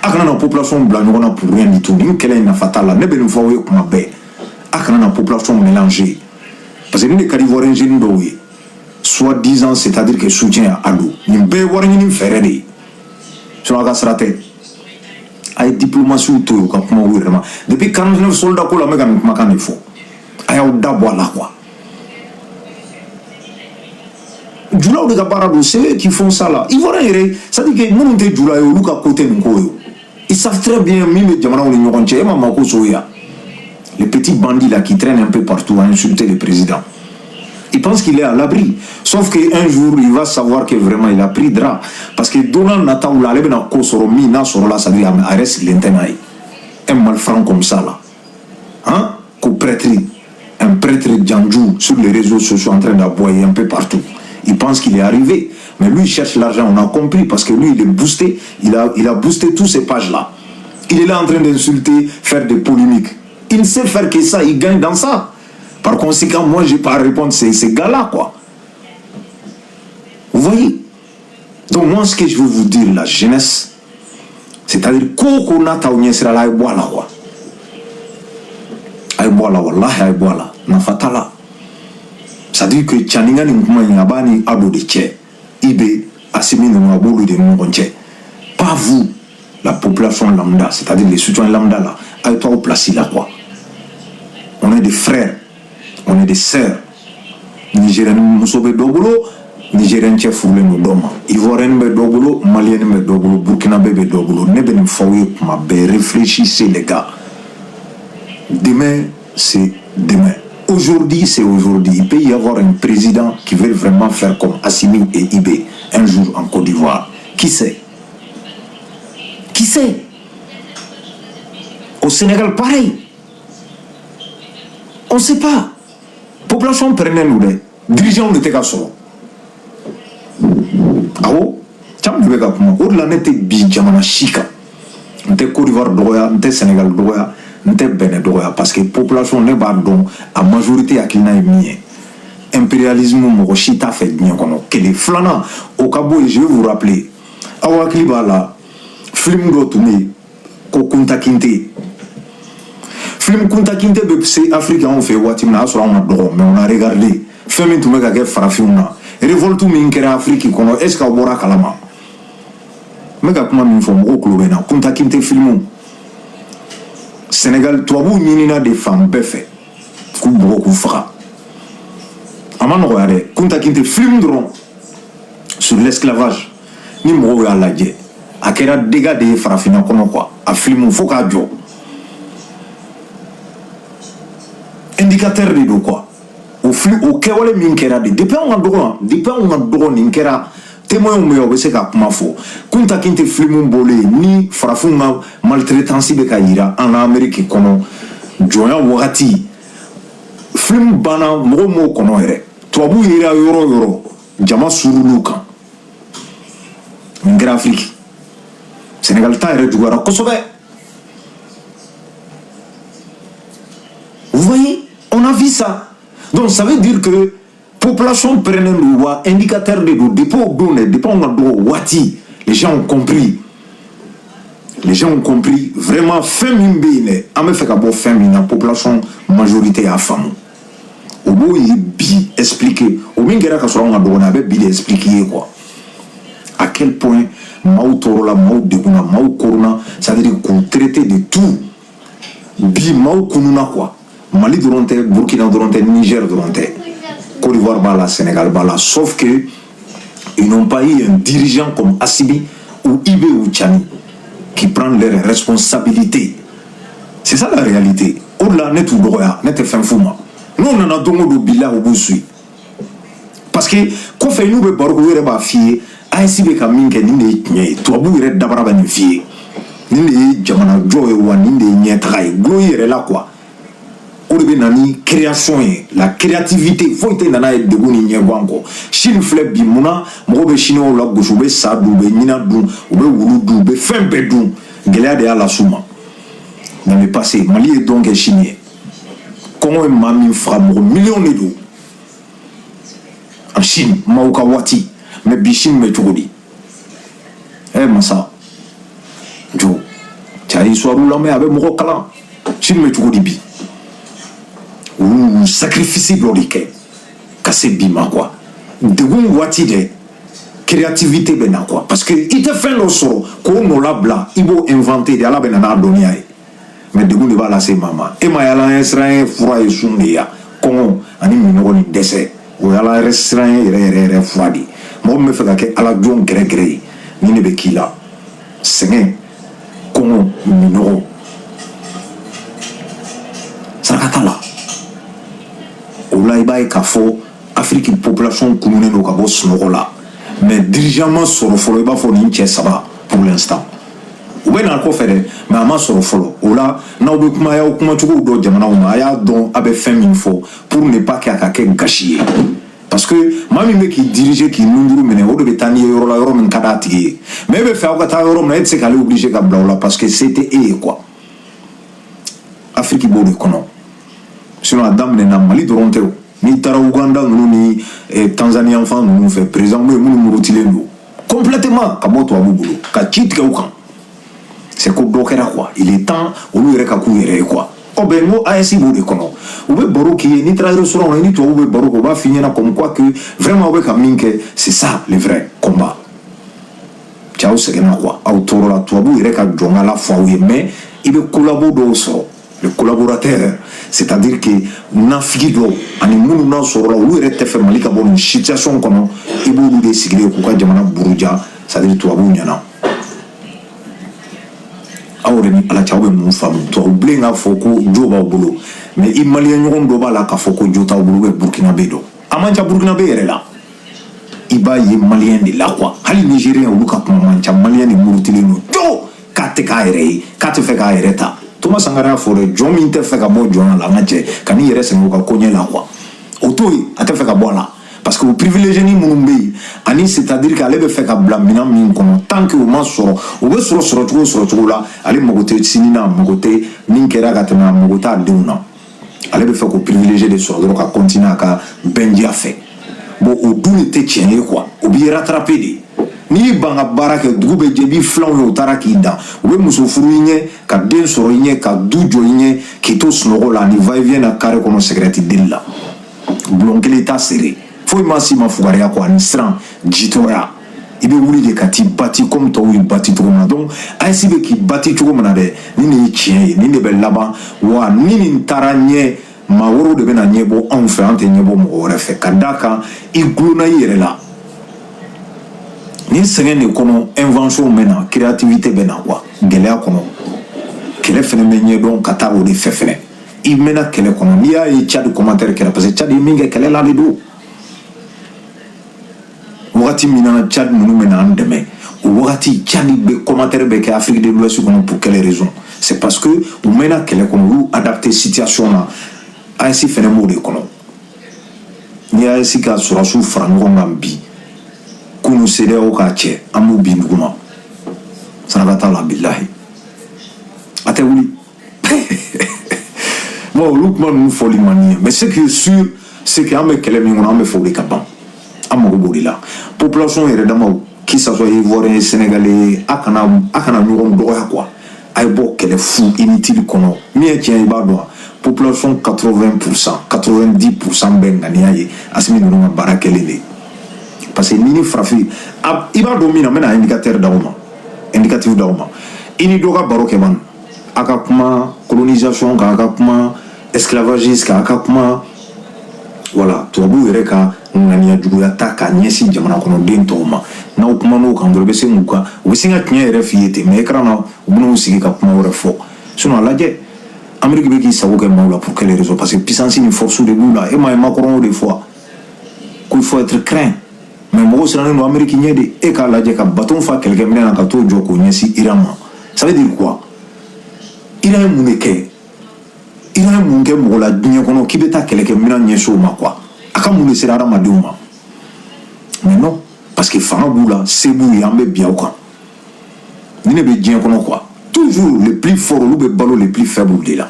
A kana na population bila ɲɔgɔn na pour rien du tout. Nin kɛlɛ in, nafa t'a la. Ne bɛ nin fɔ aw ye kuma bɛɛ, a kana na population mélanger, parce que nin de ka di Ivoirien jeune dɔw ye, soi-disant, c'est-à-dire que soutien à Ado. Nin bɛɛ ye wari ɲini fɛɛrɛ de ye, sinon a ka sira tɛ. A ye diplomatie to yen, u ka kuma u yɛrɛ ma. Depuis 49 soldats ko la, n bɛ ka nin kumakan de fɔ, a y'aw da bɔ a la quoi. Julaw de ka baara don, c'est eux qui font ça là. Ivoirien yɛrɛ, c'est-à-dire que minnu tɛ jula ye, olu ka ko tɛ nin ko ye. Ils savent très bien min bɛ jamanaw ni ɲɔgɔn cɛ. E ma mako so ya, les petits bandits là qui traînent un peu partout à insulter le président, il pense qu'il est à l'abri. Sauf qu'un jour, il va savoir que vraiment il a pris drap, parce que don n'a nataw la, ale bɛna ko sɔrɔ min n'a sɔrɔ la, c'est à dire a yɛrɛ sigilen tɛ n'a ye. Un malfrant comme ça là, hein, ko prêtre, un prêtre Djandjou sur les réseaux sociaux en train d'aboyer un peu partout. Il pense qu'il est arrivé, mais lui, il cherche l'argent, on a compris, parce que lui, il est boosté, il a boosté toutes ces pages-là. Il est là en train d'insulter, faire des polémiques. Il ne sait faire que ça, il gagne dans ça. Par conséquent, moi, je n'ai pas à répondre ces gars-là, quoi. Vous voyez? Donc, moi, ce que je veux vous dire, la jeunesse, c'est-à-dire, ko ko n'a t'aw ɲɛsira la, a ye bɔ a la, quoi. A ye bɔ a la, walahi, a ye bɔ a la. Nafa t'a la. C'est-à-dire que Tiani ka nin kuma in, a b'a ni Ado de cɛ. I bɛ Assimi ninnu, a b'olu de ni ɲɔgɔn cɛ. Pas vous, la population lambda, c'est-à-dire les citoyens lambda là. A ye to aw place la, quoi. On est des frères, on est des sœurs. Nigérien muso bɛ dɔ bolo, Nigérien cɛ furulen don dɔ ma. Ivoirien bɛ dɔ bolo, Malien bɛ dɔ bolo, Burkinabé bɛ dɔ bolo. Ne bɛ nin fɔ aw ye kuma bɛɛ, réfléchissez les gars. Demain, c'est demain. aujourd'hui, c'est aujourd'hui. Il peut y avoir un président qui veut vraiment faire comme Assimi et IB un jour en Côte d'Ivoire. Qui sait? Qui sait? Au Sénégal, pareil. On ne sait pas. Population prenait nous dɛ, dirigeants de tɛ ka sɔrɔ. Awɔ, caman de bɛ ka kuma. O de la ne tɛ bi jamana si kan. N tɛ Côte d'Ivoire dɔgɔya, n tɛ Sénégal dɔgɔya, n tɛ Benin dɔgɔya, parce que population, ne b'a dɔn, a majorité hakilina ye min ye, impérialisme, mɔgɔ si t'a fɛ diɲɛ kɔnɔ. Kelen filanan, o ka bɔ yen. Je vais vous rappeler, aw hakili b'a la, film dɔ tun bɛ yen ko Kunta Kinte. Film Kunta Kinte bɛ se Afiriki anw fɛ waati min na, a y'a sɔrɔ anw ka dɔgɔ, mais on a regardé fɛn min tun bɛ ka kɛ farafinw na, révolte min kɛra Afiriki kɔnɔ. Est ce que aw bɔra a kalama? N bɛ ka kuma min fɔ, mɔgɔw tulo bɛ n na. Kunta Kinte film, Sénégal, tubabuw ɲinina de fan bɛɛ fɛ k'u bugɔ, k'u faga. A ma nɔgɔya dɛ. Kunta Kinte film dɔrɔn sur l'esclavage, ni mɔgɔw y'a lajɛ, a kɛra dégâts de ye farafinna kɔnɔ quoi. A film fo k'a jɔ, indicateur de don quoi. O fili, o kɛwale min kɛra de, depuis anw ka dɔgɔ yan, depuis anw ka dɔgɔ, nin kɛra. Témoins bɛ yen, o bɛ se ka kuma fɔ. Kunta Kinte film bɔlen, ni farafinw ka maltraitance bɛ ka yira an na Amérique kɔnɔ jɔnya wagati, film banna, mɔgɔw m'o kɔnɔ yɛrɛ. Tubabuw yera yɔrɔ o yɔrɔ, jama surul'u kan. Nin kɛra Afiriki. Sénégal ta yɛrɛ juguyara kosɛbɛ. Vous voyez, on a vu ça. Donc ça veut dire que population prenait le wa indicateur de don. Depuis o don dɛ, depuis anw ka dɔgɔ waati, les gens ont compris, les gens ont compris vraiment fɛn min bɛ yen dɛ, an bɛ fɛ ka bɔ fɛn min na. Population majorité y'a faamu. O b'o ye bi expliquer o min kɛra ka sɔrɔ anw ka dɔgɔnin, a bɛ bi de expliquer ye quoi, à quel point maaw tɔɔrɔla, maaw degunna, maaw koronna, c'est à dire k'u traiter de tout. Bi maaw kununa quoi. Mali dɔrɔn tɛ, Burkina dɔrɔn tɛ, Niger dɔrɔn tɛ, Côte d'Ivoire b'a la, Sénégal b'a la, sauf que ils n'ont pas eu un dirigeant comme Assimi ou IB ou Tchani qui prend leurs responsabilités. C'est ça la réalité. O de la ne t'u dɔgɔya, ne tɛ fɛn f'u ma. N'u nana don o don, bila u b'u suit, parce que kɔfɛ n'u bɛ baro kɛ, u yɛrɛ b'a f'i ye: AES bɛ ka min kɛ, nin de ye tiɲɛ ye. Tubabuw yɛrɛ dabara bɛ nin f'i ye: nin de ye jamana jɔ ye wa, nin de ye ɲɛtaga ye. Gulon i yɛrɛ la quoi. O de bɛ na ni création ye, la créativité. Foyi tɛ nana ye degun ni ɲɛguwan kɔ. Chine filɛ bi, munna mɔgɔw bɛ chinois la gosi? U bɛ sa dun, u bɛ ɲinan dun, u bɛ wulu dun, u bɛ fɛn bɛɛ dun. Gɛlɛya de y'a las'u ma dans le passé. Mali ye dɔn kɛ Chine ye. Kɔngɔ ye maa min faga, mɔgɔ miliyɔn de don en Chine maaw ka waati. Mais bi Chine bɛ cogo di? Ɛ masa jo cɛ, histoire lamɛn, a bɛ mɔgɔ kalan. Chine bɛ cogo di bi? Olu sacrifice dɔ de kɛ ka se bi ma quoi. Degun waati dɛ, créativité bɛ na quoi, parce que i tɛ fɛn dɔ sɔrɔ k'o nɔ labila, i b'o inventer de. Ala bɛ na n'a dɔnniya ye, mais degun de b'a lase maa ma. E ma ye ala ɲɛ siran ye fura ye sun de ya, kɔngɔ ani minɔgɔ ni dɛsɛ, o ye ala yɛrɛ siran ye yɛrɛ yɛrɛ yɛrɛ fura de ye. Mɔgɔ min bɛ fɛ ka kɛ ala jɔn gɛrɛgɛrɛ ye, nin de bɛ k'i la: sɛgɛn, kɔngɔ, minɔgɔ, saraka t'a la. O la i b'a ye k'a fɔ Afiriki population kununnen don ka bɔ sunɔgɔ la, mais dirigeant ma sɔrɔ fɔlɔ. I b'a fɔ nin cɛ saba, pour l'instant u bɛ na kɔfɛ dɛ, mais a ma sɔrɔ fɔlɔ. O la n'aw bɛ kuma, y'aw kumacogo dɔn jamanaw ma, a y'a dɔn a bɛ fɛn min fɔ, pour ne pas que a ka kɛ gasi ye, parce que maa min bɛ k'i diriger, k'i nunduru minɛ, o de bɛ taa n'i ye yɔrɔ la, yɔrɔ min ka d'a tigi ye. Mais e bɛ fɛ aw ka taa yɔrɔ min na, e tɛ se k'ale obliger ka bila o la, parce que se tɛ e ye quoi. Afiriki b'o de kɔnɔ. Sinon a daminɛna Mali dɔrɔn tɛ o. N'i taara Uganda ninnu ni Tanzanie fan ninnu fɛ, président bɛ yen minnu murutilen don complètement ka bɔ tubabu bolo ka ci tigɛ u kan. C'est ko dɔ kɛra quoi. Il est temps olu yɛrɛ ka k'u yɛrɛ ye quoi. Ɔ bɛn, n ko AES b'o de kɔnɔ. U bɛ baro k'i ye. N'i taara restaurant na, i ni tubabu bɛ baro kɛ, u b'a f'i ɲɛna comme quoi que vraiment aw bɛ ka min kɛ, c'est ça le vrai combat. Cɛ, aw sɛgɛnna quoi, aw tɔɔrɔla, tubabu yɛrɛ ka jɔn la fɔ aw ye. Mais i bɛ collabo dɔw sɔrɔ, le collaborateur, c'est-à-dire que nafigi dɔw ani minnu n'a sɔrɔla olu yɛrɛ tɛ fɛ Mali ka bɔ nin situation kɔnɔ, i b'olu de sigilen k'u ka jamana buruja, c'est-à-dire tubabuw ɲɛna. Aw Aw yɛrɛ ni Ala cɛ, aw bɛ mun faamu? Tubabu bilen k'a fɔ ko jo b'aw bolo, mais i maliyɛn ɲɔgɔn dɔ b'a la k'a fɔ ko jo t'aw bolo. Bɛ Burukina bɛ dɔn, a man ca Burukina bɛ yɛrɛ la. I b'a ye maliyɛn de la quoi. Hali Nigérien, olu ka kuma man ca. Maliyɛn de murutilen don jo k'a tɛ k'a yɛrɛ ye, k'a tɛ fɛ k'a yɛrɛ ta. Thomas Sankara y'a fɔ dɛ, jɔn min tɛ fɛ ka bɔ jɔnya la, an ka cɛ ka n'i yɛrɛ sɛgɛn o ka koɲɛ la quoi, o t'o ye. A tɛ fɛ ka bɔ a la parce que o privilégié ni minnu bɛ yen ani, c'est à dire que ale bɛ fɛ ka bila minɛn min kɔnɔ, tant que o ma sɔrɔ, o bɛ sɔrɔ sɔrɔcogo sɔrɔcogo la. Ale mago tɛ sini na, a mago tɛ min kɛra ka tɛmɛ, a mago t'a denw na. Ale bɛ fɛ k'o privilégié de sɔrɔ dɔrɔn ka continuer a ka bɛndiya fɛ. Bon, o dun de tɛ tiɲɛ ye quoi, o b'i rattraper de. N'i y'i ban ka baara kɛ, dugu bɛ jɛ, i b'i filanw ye, u taara k'i dan, u bɛ muso furu i ɲɛ, ka den sɔrɔ i ɲɛ, ka du jɔ i ɲɛ, k'i to sunɔgɔ la ani va et vient na carré kɔnɔ, cigarette deli la, bulon kelen t'a sere, foyi ma s'i ma, fugariya kɔ ani siran jitɔya. I bɛ wuli de ka t'i bati komi tɔw y'i bati cogo min na. Donc AES bɛ k'i bati cogo min na dɛ, ni nin ye tiɲɛ ye, nin de bɛ laban wa. Ni nin taara ɲɛ, maa wɛrɛw de bɛna ɲɛbɔ anw fɛ, an tɛ ɲɛbɔ mɔgɔ wɛrɛ fɛ. Ka d'a kan i gulonna i yɛrɛ la nin sɛgɛn de kɔnɔ, invention bɛ na, créativité bɛ na quoi. Gɛlɛya kɔnɔ, kɛlɛ fɛnɛ bɛ ɲɛdɔn ka taa o de fɛ fɛnɛ. I mɛnna kɛlɛ kɔnɔ, n'i y'a ye Tchad commentaire kɛra, parce que Tchad ye min kɛ kɛlɛ la de don. Wagati min na Tchad ninnu bɛ n'an dɛmɛ, o wagati Tchad bɛ commentaire bɛ kɛ Afrique de l'Ouest kɔnɔ. Pour quelle raison? C'est parce que u mɛnna kɛlɛ kɔnɔ, u y'u adapté situation na. AES fɛnɛ b'o de kɔnɔ. N'i AES ka sɔrɔsiw fara ɲɔgɔn kan bi, k'u CEDEAO k'a cɛ, an b'u bin duguma, saraka t'a la, bilahi, a tɛ wuli. Bon, olu kuma ninnu fɔli man di ye, mais ce qui est sûr, c'est que an bɛ kɛlɛ min kɔnɔ, an bɛ fɛ o de ka ban. An mago b'o de la. Population yɛrɛ damaw, qu'il ça soit ivoirien, sénégalais, a kana ɲɔgɔn dɔgɔya quoi. A ye bɔ kɛlɛ fu inutile kɔnɔ. Min ye tiɲɛ ye, i b'a dɔn, population 80%, 90% bɛ ŋaniya ye Asimi ninnu ka baara kɛlen de ye. Parce que ni farafin, i b'a dɔn min na, n bɛna indicateur d'aw ma, indicatif d'aw ma. I ni dɔ ka baro kɛ man, a ka kuma colonisation kan, a ka kuma esclavagisme kan, a ka kuma, wala tubabuw yɛrɛ ka ŋaniya juguya ta k'a ɲɛsin jamana kɔnɔden tɔw ma. N'aw kuman'o kan dɔrɔn, i bɛ se k'u ka, u bɛ sin ka tiɲɛ yɛrɛ f'i ye ten. Mais écran na, u bɛn'u sigi ka kuma wɛrɛ fɔ. Sinon a lajɛ, Amérique bɛ k'i sago kɛ maaw la. Pour quelle raison? Parce que puissance ni force de b'u la. E m'a ye, Macron y'o de fɔ ko il faut être craint, mais mɔgɔw sirannen don Amérique ɲɛ de. E k'a lajɛ, ka bateau fa kɛlɛkɛminɛn na ka t'o jɔ k'o ɲɛsin Iran ma, ça veut dire quoi? Iran ye mun de kɛ? Iran ye mun kɛ mɔgɔ la diɲɛ kɔnɔ k'i bɛ taa kɛlɛkɛminɛn ɲɛsin o ma quoi? A ka mun de sera hadamadenw ma? Mais non, parce que fanga b'u la, se b'u ye, an bɛ bin aw kan. Ni ne bɛ diɲɛ kɔnɔ quoi, toujours les plus forts, olu bɛ balo les plus faibles de la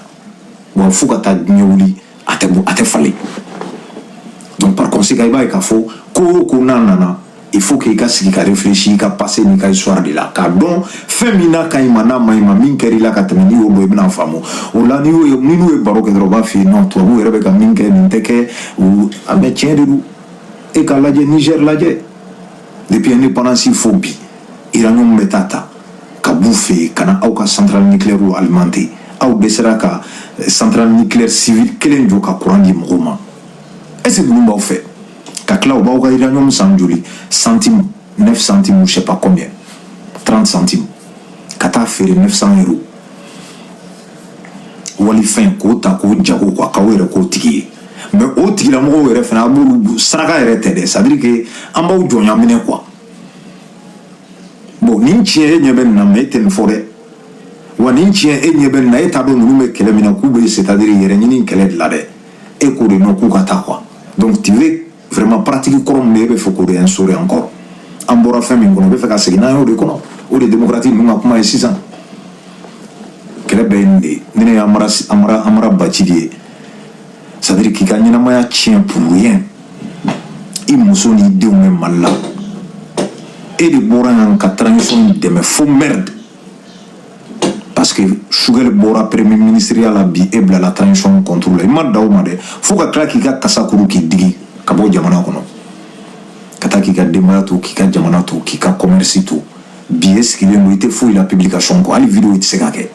wa, fo ka taa diɲɛ wuli, a tɛ a tɛ falen. Donc par conséquent, i b'a ye k'a fɔ ko o ko n'a nana, il faut que i ka sigi ka réfléchir i ka passé n'i ka histoire de la, k'a dɔn fɛn min n'a ka ɲi ma, n'a ma ɲi ma, min kɛra i la ka tɛmɛ. N'i y'o dɔn, i bɛna faamu o la. N'i y'o ye, ni n'u ye baro kɛ dɔrɔn, u b'a f'i ye non, tubabuw yɛrɛ bɛ ka min kɛ, nin tɛ kɛ u a. Mais tiɲɛ de don. E k'a lajɛ, Niger lajɛ, depuis indépendance fo bi, uranium bɛ taa ta ka b'u fɛ yen ka na aw ka centrale nucléaire alimenter. Aw dɛsɛra ka centrale nucléaire civile kelen jɔ ka courant di mɔgɔw ma. Est ce que ninnu b'aw fɛ ka tila, u b'aw ka uranium san joli centime, 9 centimes ou je sais pas combien, 30 centimes, ka taa feere 900 euros walifɛn, k'o ta k'o jago quoi, k'aw yɛrɛ k'o tigi ye? Mais o tigilamɔgɔw yɛrɛ fana, a b'olu saraka yɛrɛ tɛ dɛ, c'est à dire que an b'aw jɔnya minɛ quoi. Bon, nin tiɲɛ, e ɲɛ bɛ nin na, mais e tɛ nin fɔ dɛ. Wa nin tiɲɛ, e ɲɛ bɛ nin na, e t'a dɔn ninnu bɛ kɛlɛ min na, k'u bɛ, c'est à dire yɛrɛ ɲini kɛlɛ de la dɛ. E k'o de nɔ k'u ka taa quoi. Donc tu veux vraiment pratique kɔrɔ min bɛ, e bɛ fɛ k'o de instaurer encore. An bɔra fɛn min kɔnɔ, u bɛ fɛ ka segin n'an y'o de kɔnɔ. O de démocratie ninnu ka kuma ye sisan. Kɛlɛ bɛɛ ye nin de ye. Ni ne ye Amara, Amara, Amara Bacili ye, c'est à dire k'i ka ɲɛnamaya tiɲɛ pour rien. I muso n'i denw bɛ Mali la, e de bɔra yan ka transition dɛmɛ fo merde, parce que Choguel bɔra premier ministre ya la bi, e bilala transition contre la. I ma da o ma dɛ, fo ka tila k'i ka kasa kuru k'i digi ka bɔ jamana kɔnɔ, ka taa k'i ka denbaya to, k'i ka jamana to, k'i ka commerce to. Bi e sigilen don, i tɛ foyi la, publication kɔ, hali vidéo i tɛ se k'a kɛ,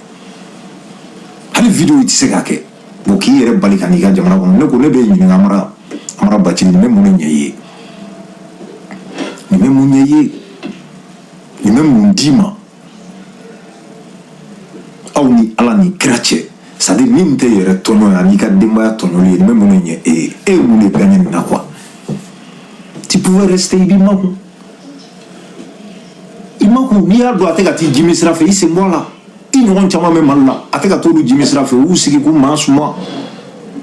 hali vidéo i tɛ se k'a kɛ. Bon, k'i yɛrɛ bali ka n'i ka jamana kɔnɔ. Ne ko ne bɛ ɲininka, Amara, Amara Bacili, nin bɛ mun de ɲɛ i ye? Nin bɛ mun ɲɛ i ye? Nin bɛ mun d'i ma? cɛ, c'est à dire min tɛ yɛrɛ tɔɲɔ ye ani i ka denbaya tɔɲɔli ye, nin bɛ mun de ɲɛ e ye? E ye mun de gagné nin na quoi? Tu pouvais rester, i b'i makun, i makun. N'i y'a dɔn a tɛ ka t'i jimi sira fɛ, i sen bɔ a la. I ɲɔgɔn caman bɛ Mali la, a tɛ ka t'olu jimi sira fɛ, u y'u sigi k'u maa suma.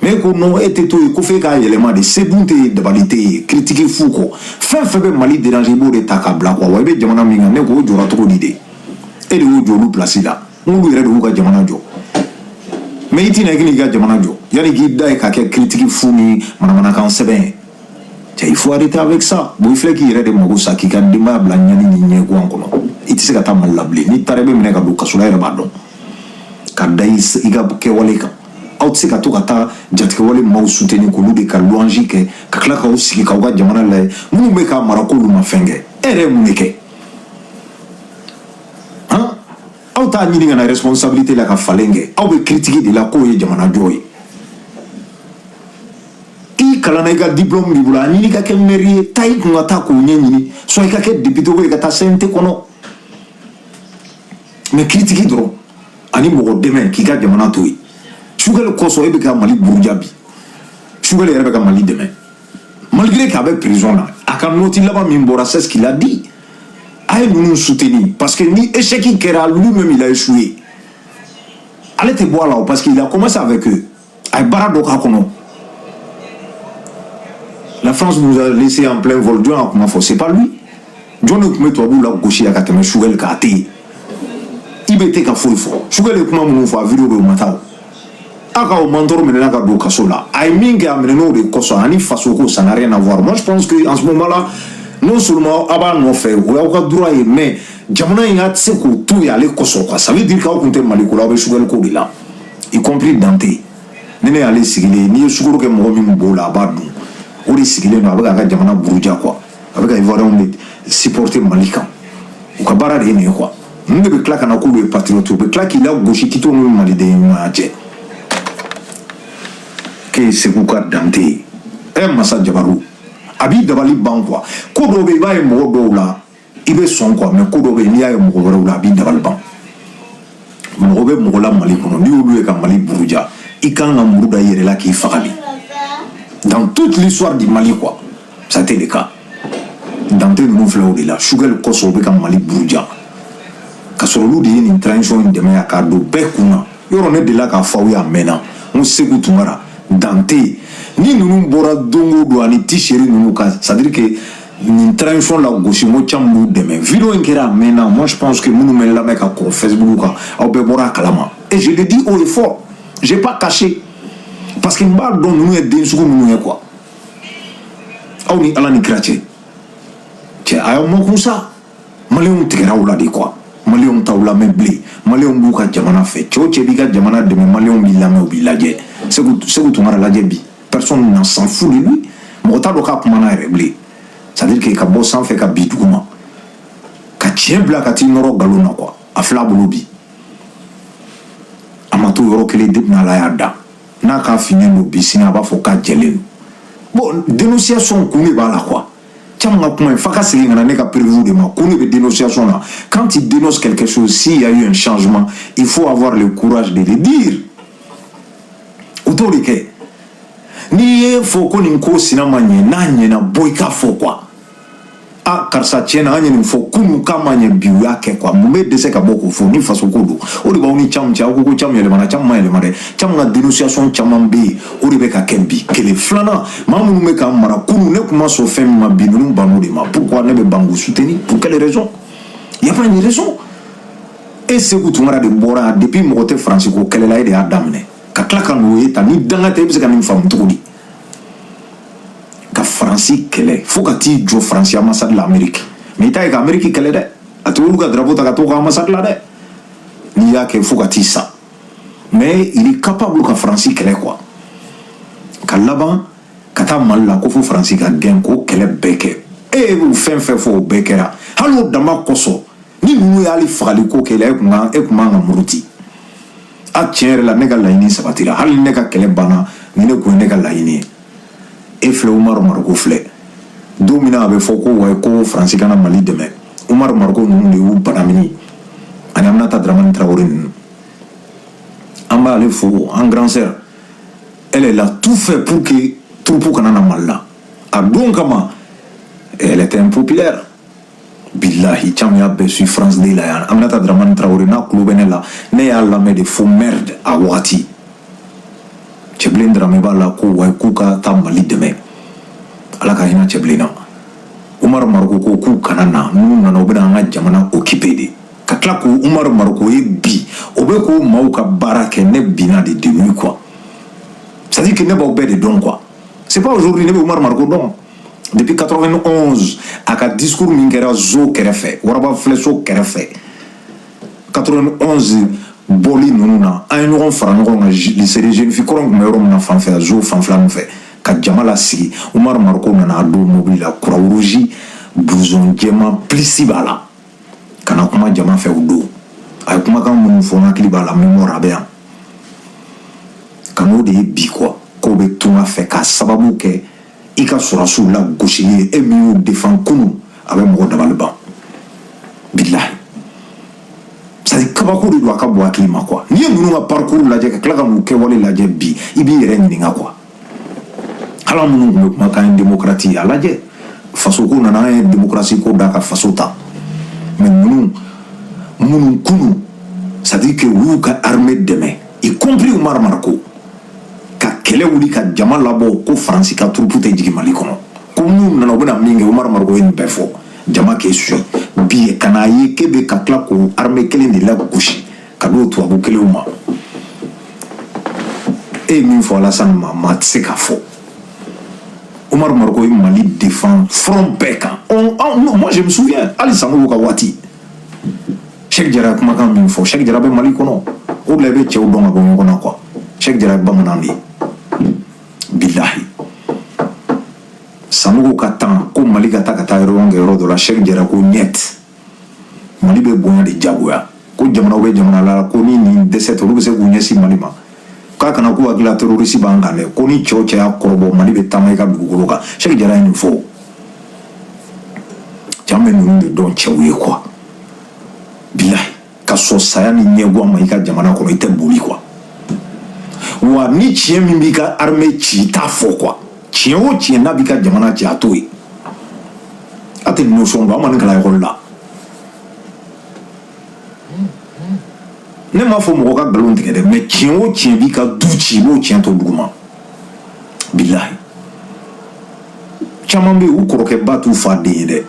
Mais e ko non, e tɛ to yen ko f'e k'a yɛlɛma de. Se dun tɛ yen, dabali tɛ yen, critique fu kɔ. Fɛn fɛn bɛ Mali déranger, i b'o de ta k'a bila quoi. Wa i bɛ jamana min kan, ne ko o jɔra cogo di de? E de y'o jɔ olu place la. N k'olu yɛrɛ de y'u ka jamana jɔ, mais i tɛna i k'i ka jamana jɔ yanni k'i da ye ka kɛ critique fu ni manamanakan sɛbɛn ye. Cɛ, il faut arrêter avec ça. Bon, i filɛ k'i yɛrɛ de mago sa, k'i ka denbaya bila ɲani ni ɲɛguwan kɔnɔ. I tɛ se ka taa Mali la bilen. N'i taara, i bɛ minɛ ka don kaso la. I yɛrɛ b'a dɔn ka da i ka kɛwale kan. Aw tɛ se ka to ka taa jatigɛwale maaw soutenir, k'olu de ka louange kɛ, ka tila k'aw sigi k'aw ka jamana lajɛ, minnu bɛ k'a mara k'olu ma fɛn kɛ. E yɛrɛ ye mun de kɛ han? Aw t'a ɲini ka na responsabilité la ka falen kɛ. Aw bɛ critique de la k'o ye jamana jɔ ye. I kalanna, i ka diplôme b'i bolo, a ɲini ka kɛ maire ye, taa i kun ka taa k'o ɲɛɲini, soit i ka kɛ député, ou i ka taa CNT kɔnɔ. Mais critique dɔrɔn ani mɔgɔ dɛmɛ k'i ka jamana to yen. Choguel kosɔn e bɛ ka Mali buruja bi. Choguel yɛrɛ bɛ ka Mali dɛmɛ malgré k'a bɛ prison na. A ka note laban min bɔra, c'est ce qu'il a dit: a ye ninnu soutenir, parce que ni échec kɛra, lui-même il a échoué. Ale tɛ bɔ a la o, parce qu'il a commencé avec eux, a ye baara dɔ k'a kɔnɔ. La France nous a laissé en plein vol. Jɔn y'a kuma fɔ? C'est pas lui. Jɔn de tun bɛ tubabuw la gosi ka tɛmɛ Choguel kan? A tɛ yen. I bɛ tɛ ka foyi fɔ. Choguel ye kuma minnu fɔ, a vidéo bɛ, o ma taa o. A ka o mentor minɛna ka don kaso la. A ye min kɛ, a minɛn'o de kosɔn. Ani faso ko, ça n'a rien à voir. Moi, je pense que en ce moment là, non seulement a b'a nɔfɛ, o y'aw ka droit ye, mais jamana in, a tɛ se k'o to yen ale kosɔn quoi. Ça veut dire k'aw kun tɛ Mali ko la, aw bɛ Choguel ko de la, y compris Dante. Ni ne y'ale sigilen, n'i ye sukaro kɛ mɔgɔ min b'o la, a b'a dun. O de sigilen don, a bɛ k'a ka jamana buruja quoi. A bɛ ka Ivoiriyɛnw de supporter Mali kan. U ka baara de ye nin ye quoi. Ninnu de bɛ tila ka na k'olu ye patriote, u bɛ tila k'i la gosi k'i t'o ni maliden ɲuman cɛ. K'e ye Segu ka Dante ye, ɛ masa jabaru, a b'i dabali ban quoi. Ko dɔw bɛ yen, i b'a ye mɔgɔ dɔw la, i bɛ sɔn quoi, mais ko dɔw bɛ yen, n'i y'a ye mɔgɔ wɛrɛw la, a b'i dabali ban. Mɔgɔ bɛ mɔgɔ la Mali kɔnɔ, n'i y'olu ye ka Mali buruja, i kan ka muru da i yɛrɛ la k'i fagali. Dans toute l'histoire du Mali quoi, ça a été le cas. Dante ninnu filɛ, o de la Choguel kosɔn u bɛ ka Mali buruja, ka sɔrɔ olu de ye nin transition in dɛmɛ k'a don bɛɛ kun na. Yɔrɔ ne delila k'a fɔ aw ye a mɛnna, n ko Segu Tunkara, Dante ni ninnu bɔra don o don ani Tiseri ninnu ka, c'est à dire que nin transition la gosi, n ko caman b'u dɛmɛ. Vidéo in kɛra a mɛnna. Moi, je pense que minnu bɛ n lamɛn ka kɔrɔ Facebook kan, aw bɛɛ bɔra a kalama. Et je le dis haut et fort, j'ai pas caché, parce que n b'a dɔn ninnu ye den sugu minnu ye quoi. Aw ni Ala ni kira cɛ, cɛ, a y'aw makun sa. Maliyɛnw tigɛra aw la de quoi. Maliyɛnw t'aw lamɛn bilen. Maliyɛnw b'u ka jamana fɛ. Cɛ o cɛ b'i ka jamana dɛmɛ, maliyɛnw b'i lamɛn, u b'i lajɛ. Segu Tunkara lajɛ bi, personne n'en s'en fout de lui. Mɔgɔ t'a dɔn k'a kumana yɛrɛ bilen. C'est à dire que ka bɔ sanfɛ ka bi duguma, ka tiɲɛ bila ka t'i nɔrɔ nkalon na quoi. A filɛ a bolo bi, a ma to yɔrɔ kelen. Depuis n'Ala y'a da, n'a k'a finnen don bi, sini a b'a fɔ k'a jɛlen don. Bon, dénonciation kun de b'a la quoi. Caman ka kuma ye f'a ka segin ka na ne ka preuve de ma. Kun de bɛ dénonciation na. Quand tu dénonces quelque chose, s'il y a eu un changement, il faut avoir le courage de le dire. U t'o de kɛ. N'i ye fɔ ko nin ko sina ma ɲɛ, n'a ɲɛna, bɔ i k'a fɔ quoi. A karisa, tiɲɛ na, an ye nin fɔ kunun k'a ma ɲɛ, bi u y'a kɛ quoi. Mun bɛ dɛsɛ ka bɔ k'o fɔ? Ni faso ko don, o de b'aw ni caman cɛ. Aw ko ko caman yɛlɛmana, caman ma yɛlɛma dɛ. Caman ka dénonciation caman bɛ yen, o de bɛ ka kɛ bi. Kelen filanan, maa minnu bɛ k'an mara kunun, ne kun ma sɔn fɛn min ma, bi ninnu bann'o de ma. Pourquoi ne bɛ ban k'u soutenir? Pour quelle raison? Y a pas une raison. E Segu Tunkara de bɔra yan depuis, mɔgɔ tɛ Faransi ko kɛlɛ la, e de y'a daminɛ ka tila ka n'o ye tan. Ni danga tɛ, e bɛ se ka nin faamu cogo di? Ka Faransi kɛlɛ fo ka t'i jɔ Faransi ambassade la Amérique, mais i t'a ye ka Amérique kɛlɛ dɛ. A tɛ olu ka drapeau ta ka t'o ka ambassade la dɛ. N'i y'a kɛ fo ka t'i sa, mais il est capable ka Faransi kɛlɛ quoi, ka laban ka taa Mali la ko fo Faransi ka gɛn, k'o kɛlɛ bɛɛ kɛ. E ye fɛn fɛn fɔ, o bɛɛ kɛra. Hali o dama kosɔn, ni ninnu y'ale fagali ko kɛ, e kun man ka muruti. A tiɲɛ yɛrɛ la, ne ka laɲini sabatira. Hali ni ne ka kɛlɛ banna, ni ne kun ye ne ka laɲini ye. E filɛ, Umaru Mariko filɛ. Don min na a bɛ fɔ ko wa ko Faransi kana Mali dɛmɛ, Umaru Mariko ninnu de y'u banamini ani Aminata Dramani Tarawele ninnu. An b'a b'ale fo, en grande sœur. Elle, elle a tout fait pour que troupe kana na Mali la. A don kama, elle était impopulaire. Billahi, caman y'a bɛɛ su France de la yan. Aminata Dramane Traoré n'a kulo bɛ ne la, ne y'a lamɛn de fo merde a wagati. Cɛbilen Dramé b'a la ko wa k'u ka taa Mali dɛmɛ. Ala ka hinɛ Cɛbilen na. Umaru Mariko ko k'u kana na, n'u nana, u bɛna an ka jamana occuper de. Ka tila k'o Umaru Mariko ye bi, o bɛ k'o maaw ka baara kɛ. Ne binna de de quoi. C'est à dire que ne b'aw bɛɛ de dɔn quoi. C'est pas aujourd'hui ne bɛ Umaru Mariko dɔn. Depuis 91, a ka discours min kɛra zo kɛrɛfɛ, Waraba filɛso kɛrɛfɛ, 91 bɔli ninnu na, an ye ɲɔgɔn fara ɲɔgɔn kan lycée de jeune fille kɔrɔ tun bɛ yɔrɔ min na fan fɛ, zo fanfɛla ninnu fɛ, ka jama lasigi. Umaru Mariko nana a don mobili la, croix rouge, blouson jɛman plisi b'a la, ka na kuma jama fɛ. O don a ye kumakan minnu fɔ, n hakili b'a la, mémoire a bɛ yan. Ka n'o de ye bi quoi, k'o bɛ tunga fɛ k'a sababu kɛ i ka sɔrɔsiw la gosili ye, e min y'u défend kunun. A bɛ mɔgɔ dabali ban, bilahi. C'est à dire kabako de don, a ka bon hakili ma quoi. N'i ye ninnu ka parcours lajɛ, ka tila ka n'u kɛwale lajɛ bi, i b'i yɛrɛ ɲininka quoi. Hali an minnu tun bɛ kuma k'an ye démocrate ye, a lajɛ, faso ko nana, an ye démocratie ko da ka faso ta. Mais ninnu minnu kunun, c'est à dire que u y'u ka armée dɛmɛ, y compris Umar Mariko, ka kɛlɛ wuli ka jama labɔ ko Faransi ka troupe tɛ jigin Mali kɔnɔ, ko n'u nana, u bɛna min kɛ. Umar Mariko ye nin bɛɛ fɔ, jama k'e suit. Bi ka n'a ye k'e bɛ ka tila k'o armée kelen de lagosi ka d'o tubabu kelenw ma. E ye min fɔ Alassane ma, maa tɛ se k'a fɔ. Umar Mariko ye Mali défend front bɛɛ kan. Moi je me souviens, hali Sanogo ka waati, Cheikh Jara ye kumakan min fɔ. Cheikh Jara bɛ Mali kɔnɔ, o de la i bɛ cɛw dɔn ka bɔ ɲɔgɔn na quoi. Cheikh Jara ye bamanan de ye, bilahi. Sanogo ka tan ko Mali ka taa ka taa yɔrɔ kɛ yɔrɔ dɔ la, Cheikh Jara ko ɲɛt Mali bɛ bonya de jagoya, ko jamana bɛ jamana la, ko ni nin dɛsɛ tɛ, olu bɛ se k'u ɲɛsin Mali ma, k'a kana k'u hakili terroriste b'an kan dɛ, ko ni cɛw cɛ y'a kɔrɔbɔ, Mali bɛ taama i ka dugukolo kan. Cheikh Jara ye nin fɔ. Can bɛ ninnu de dɔn cɛw ye quoi, bilahi. Ka sɔn saya ni ɲɛguwan ma i ka jamana kɔnɔ, i tɛ boli quoi. Wa ni tiɲɛ min b'i ka armée ci, i t'a fɔ quoi. Tiɲɛ o tiɲɛ n'a b'i ka jamana ci, a t'o ye. A tɛ notion dɔn, an ma nin kalan ekɔli la. Ne m'a fɔ mɔgɔ ka nkalon tigɛ dɛ, mais tiɲɛ o tiɲɛ b'i ka du ci, i b'o tiɲɛ to duguma, bilahi. Caman bɛ yen, u kɔrɔkɛ ba t'u fa den ye dɛ.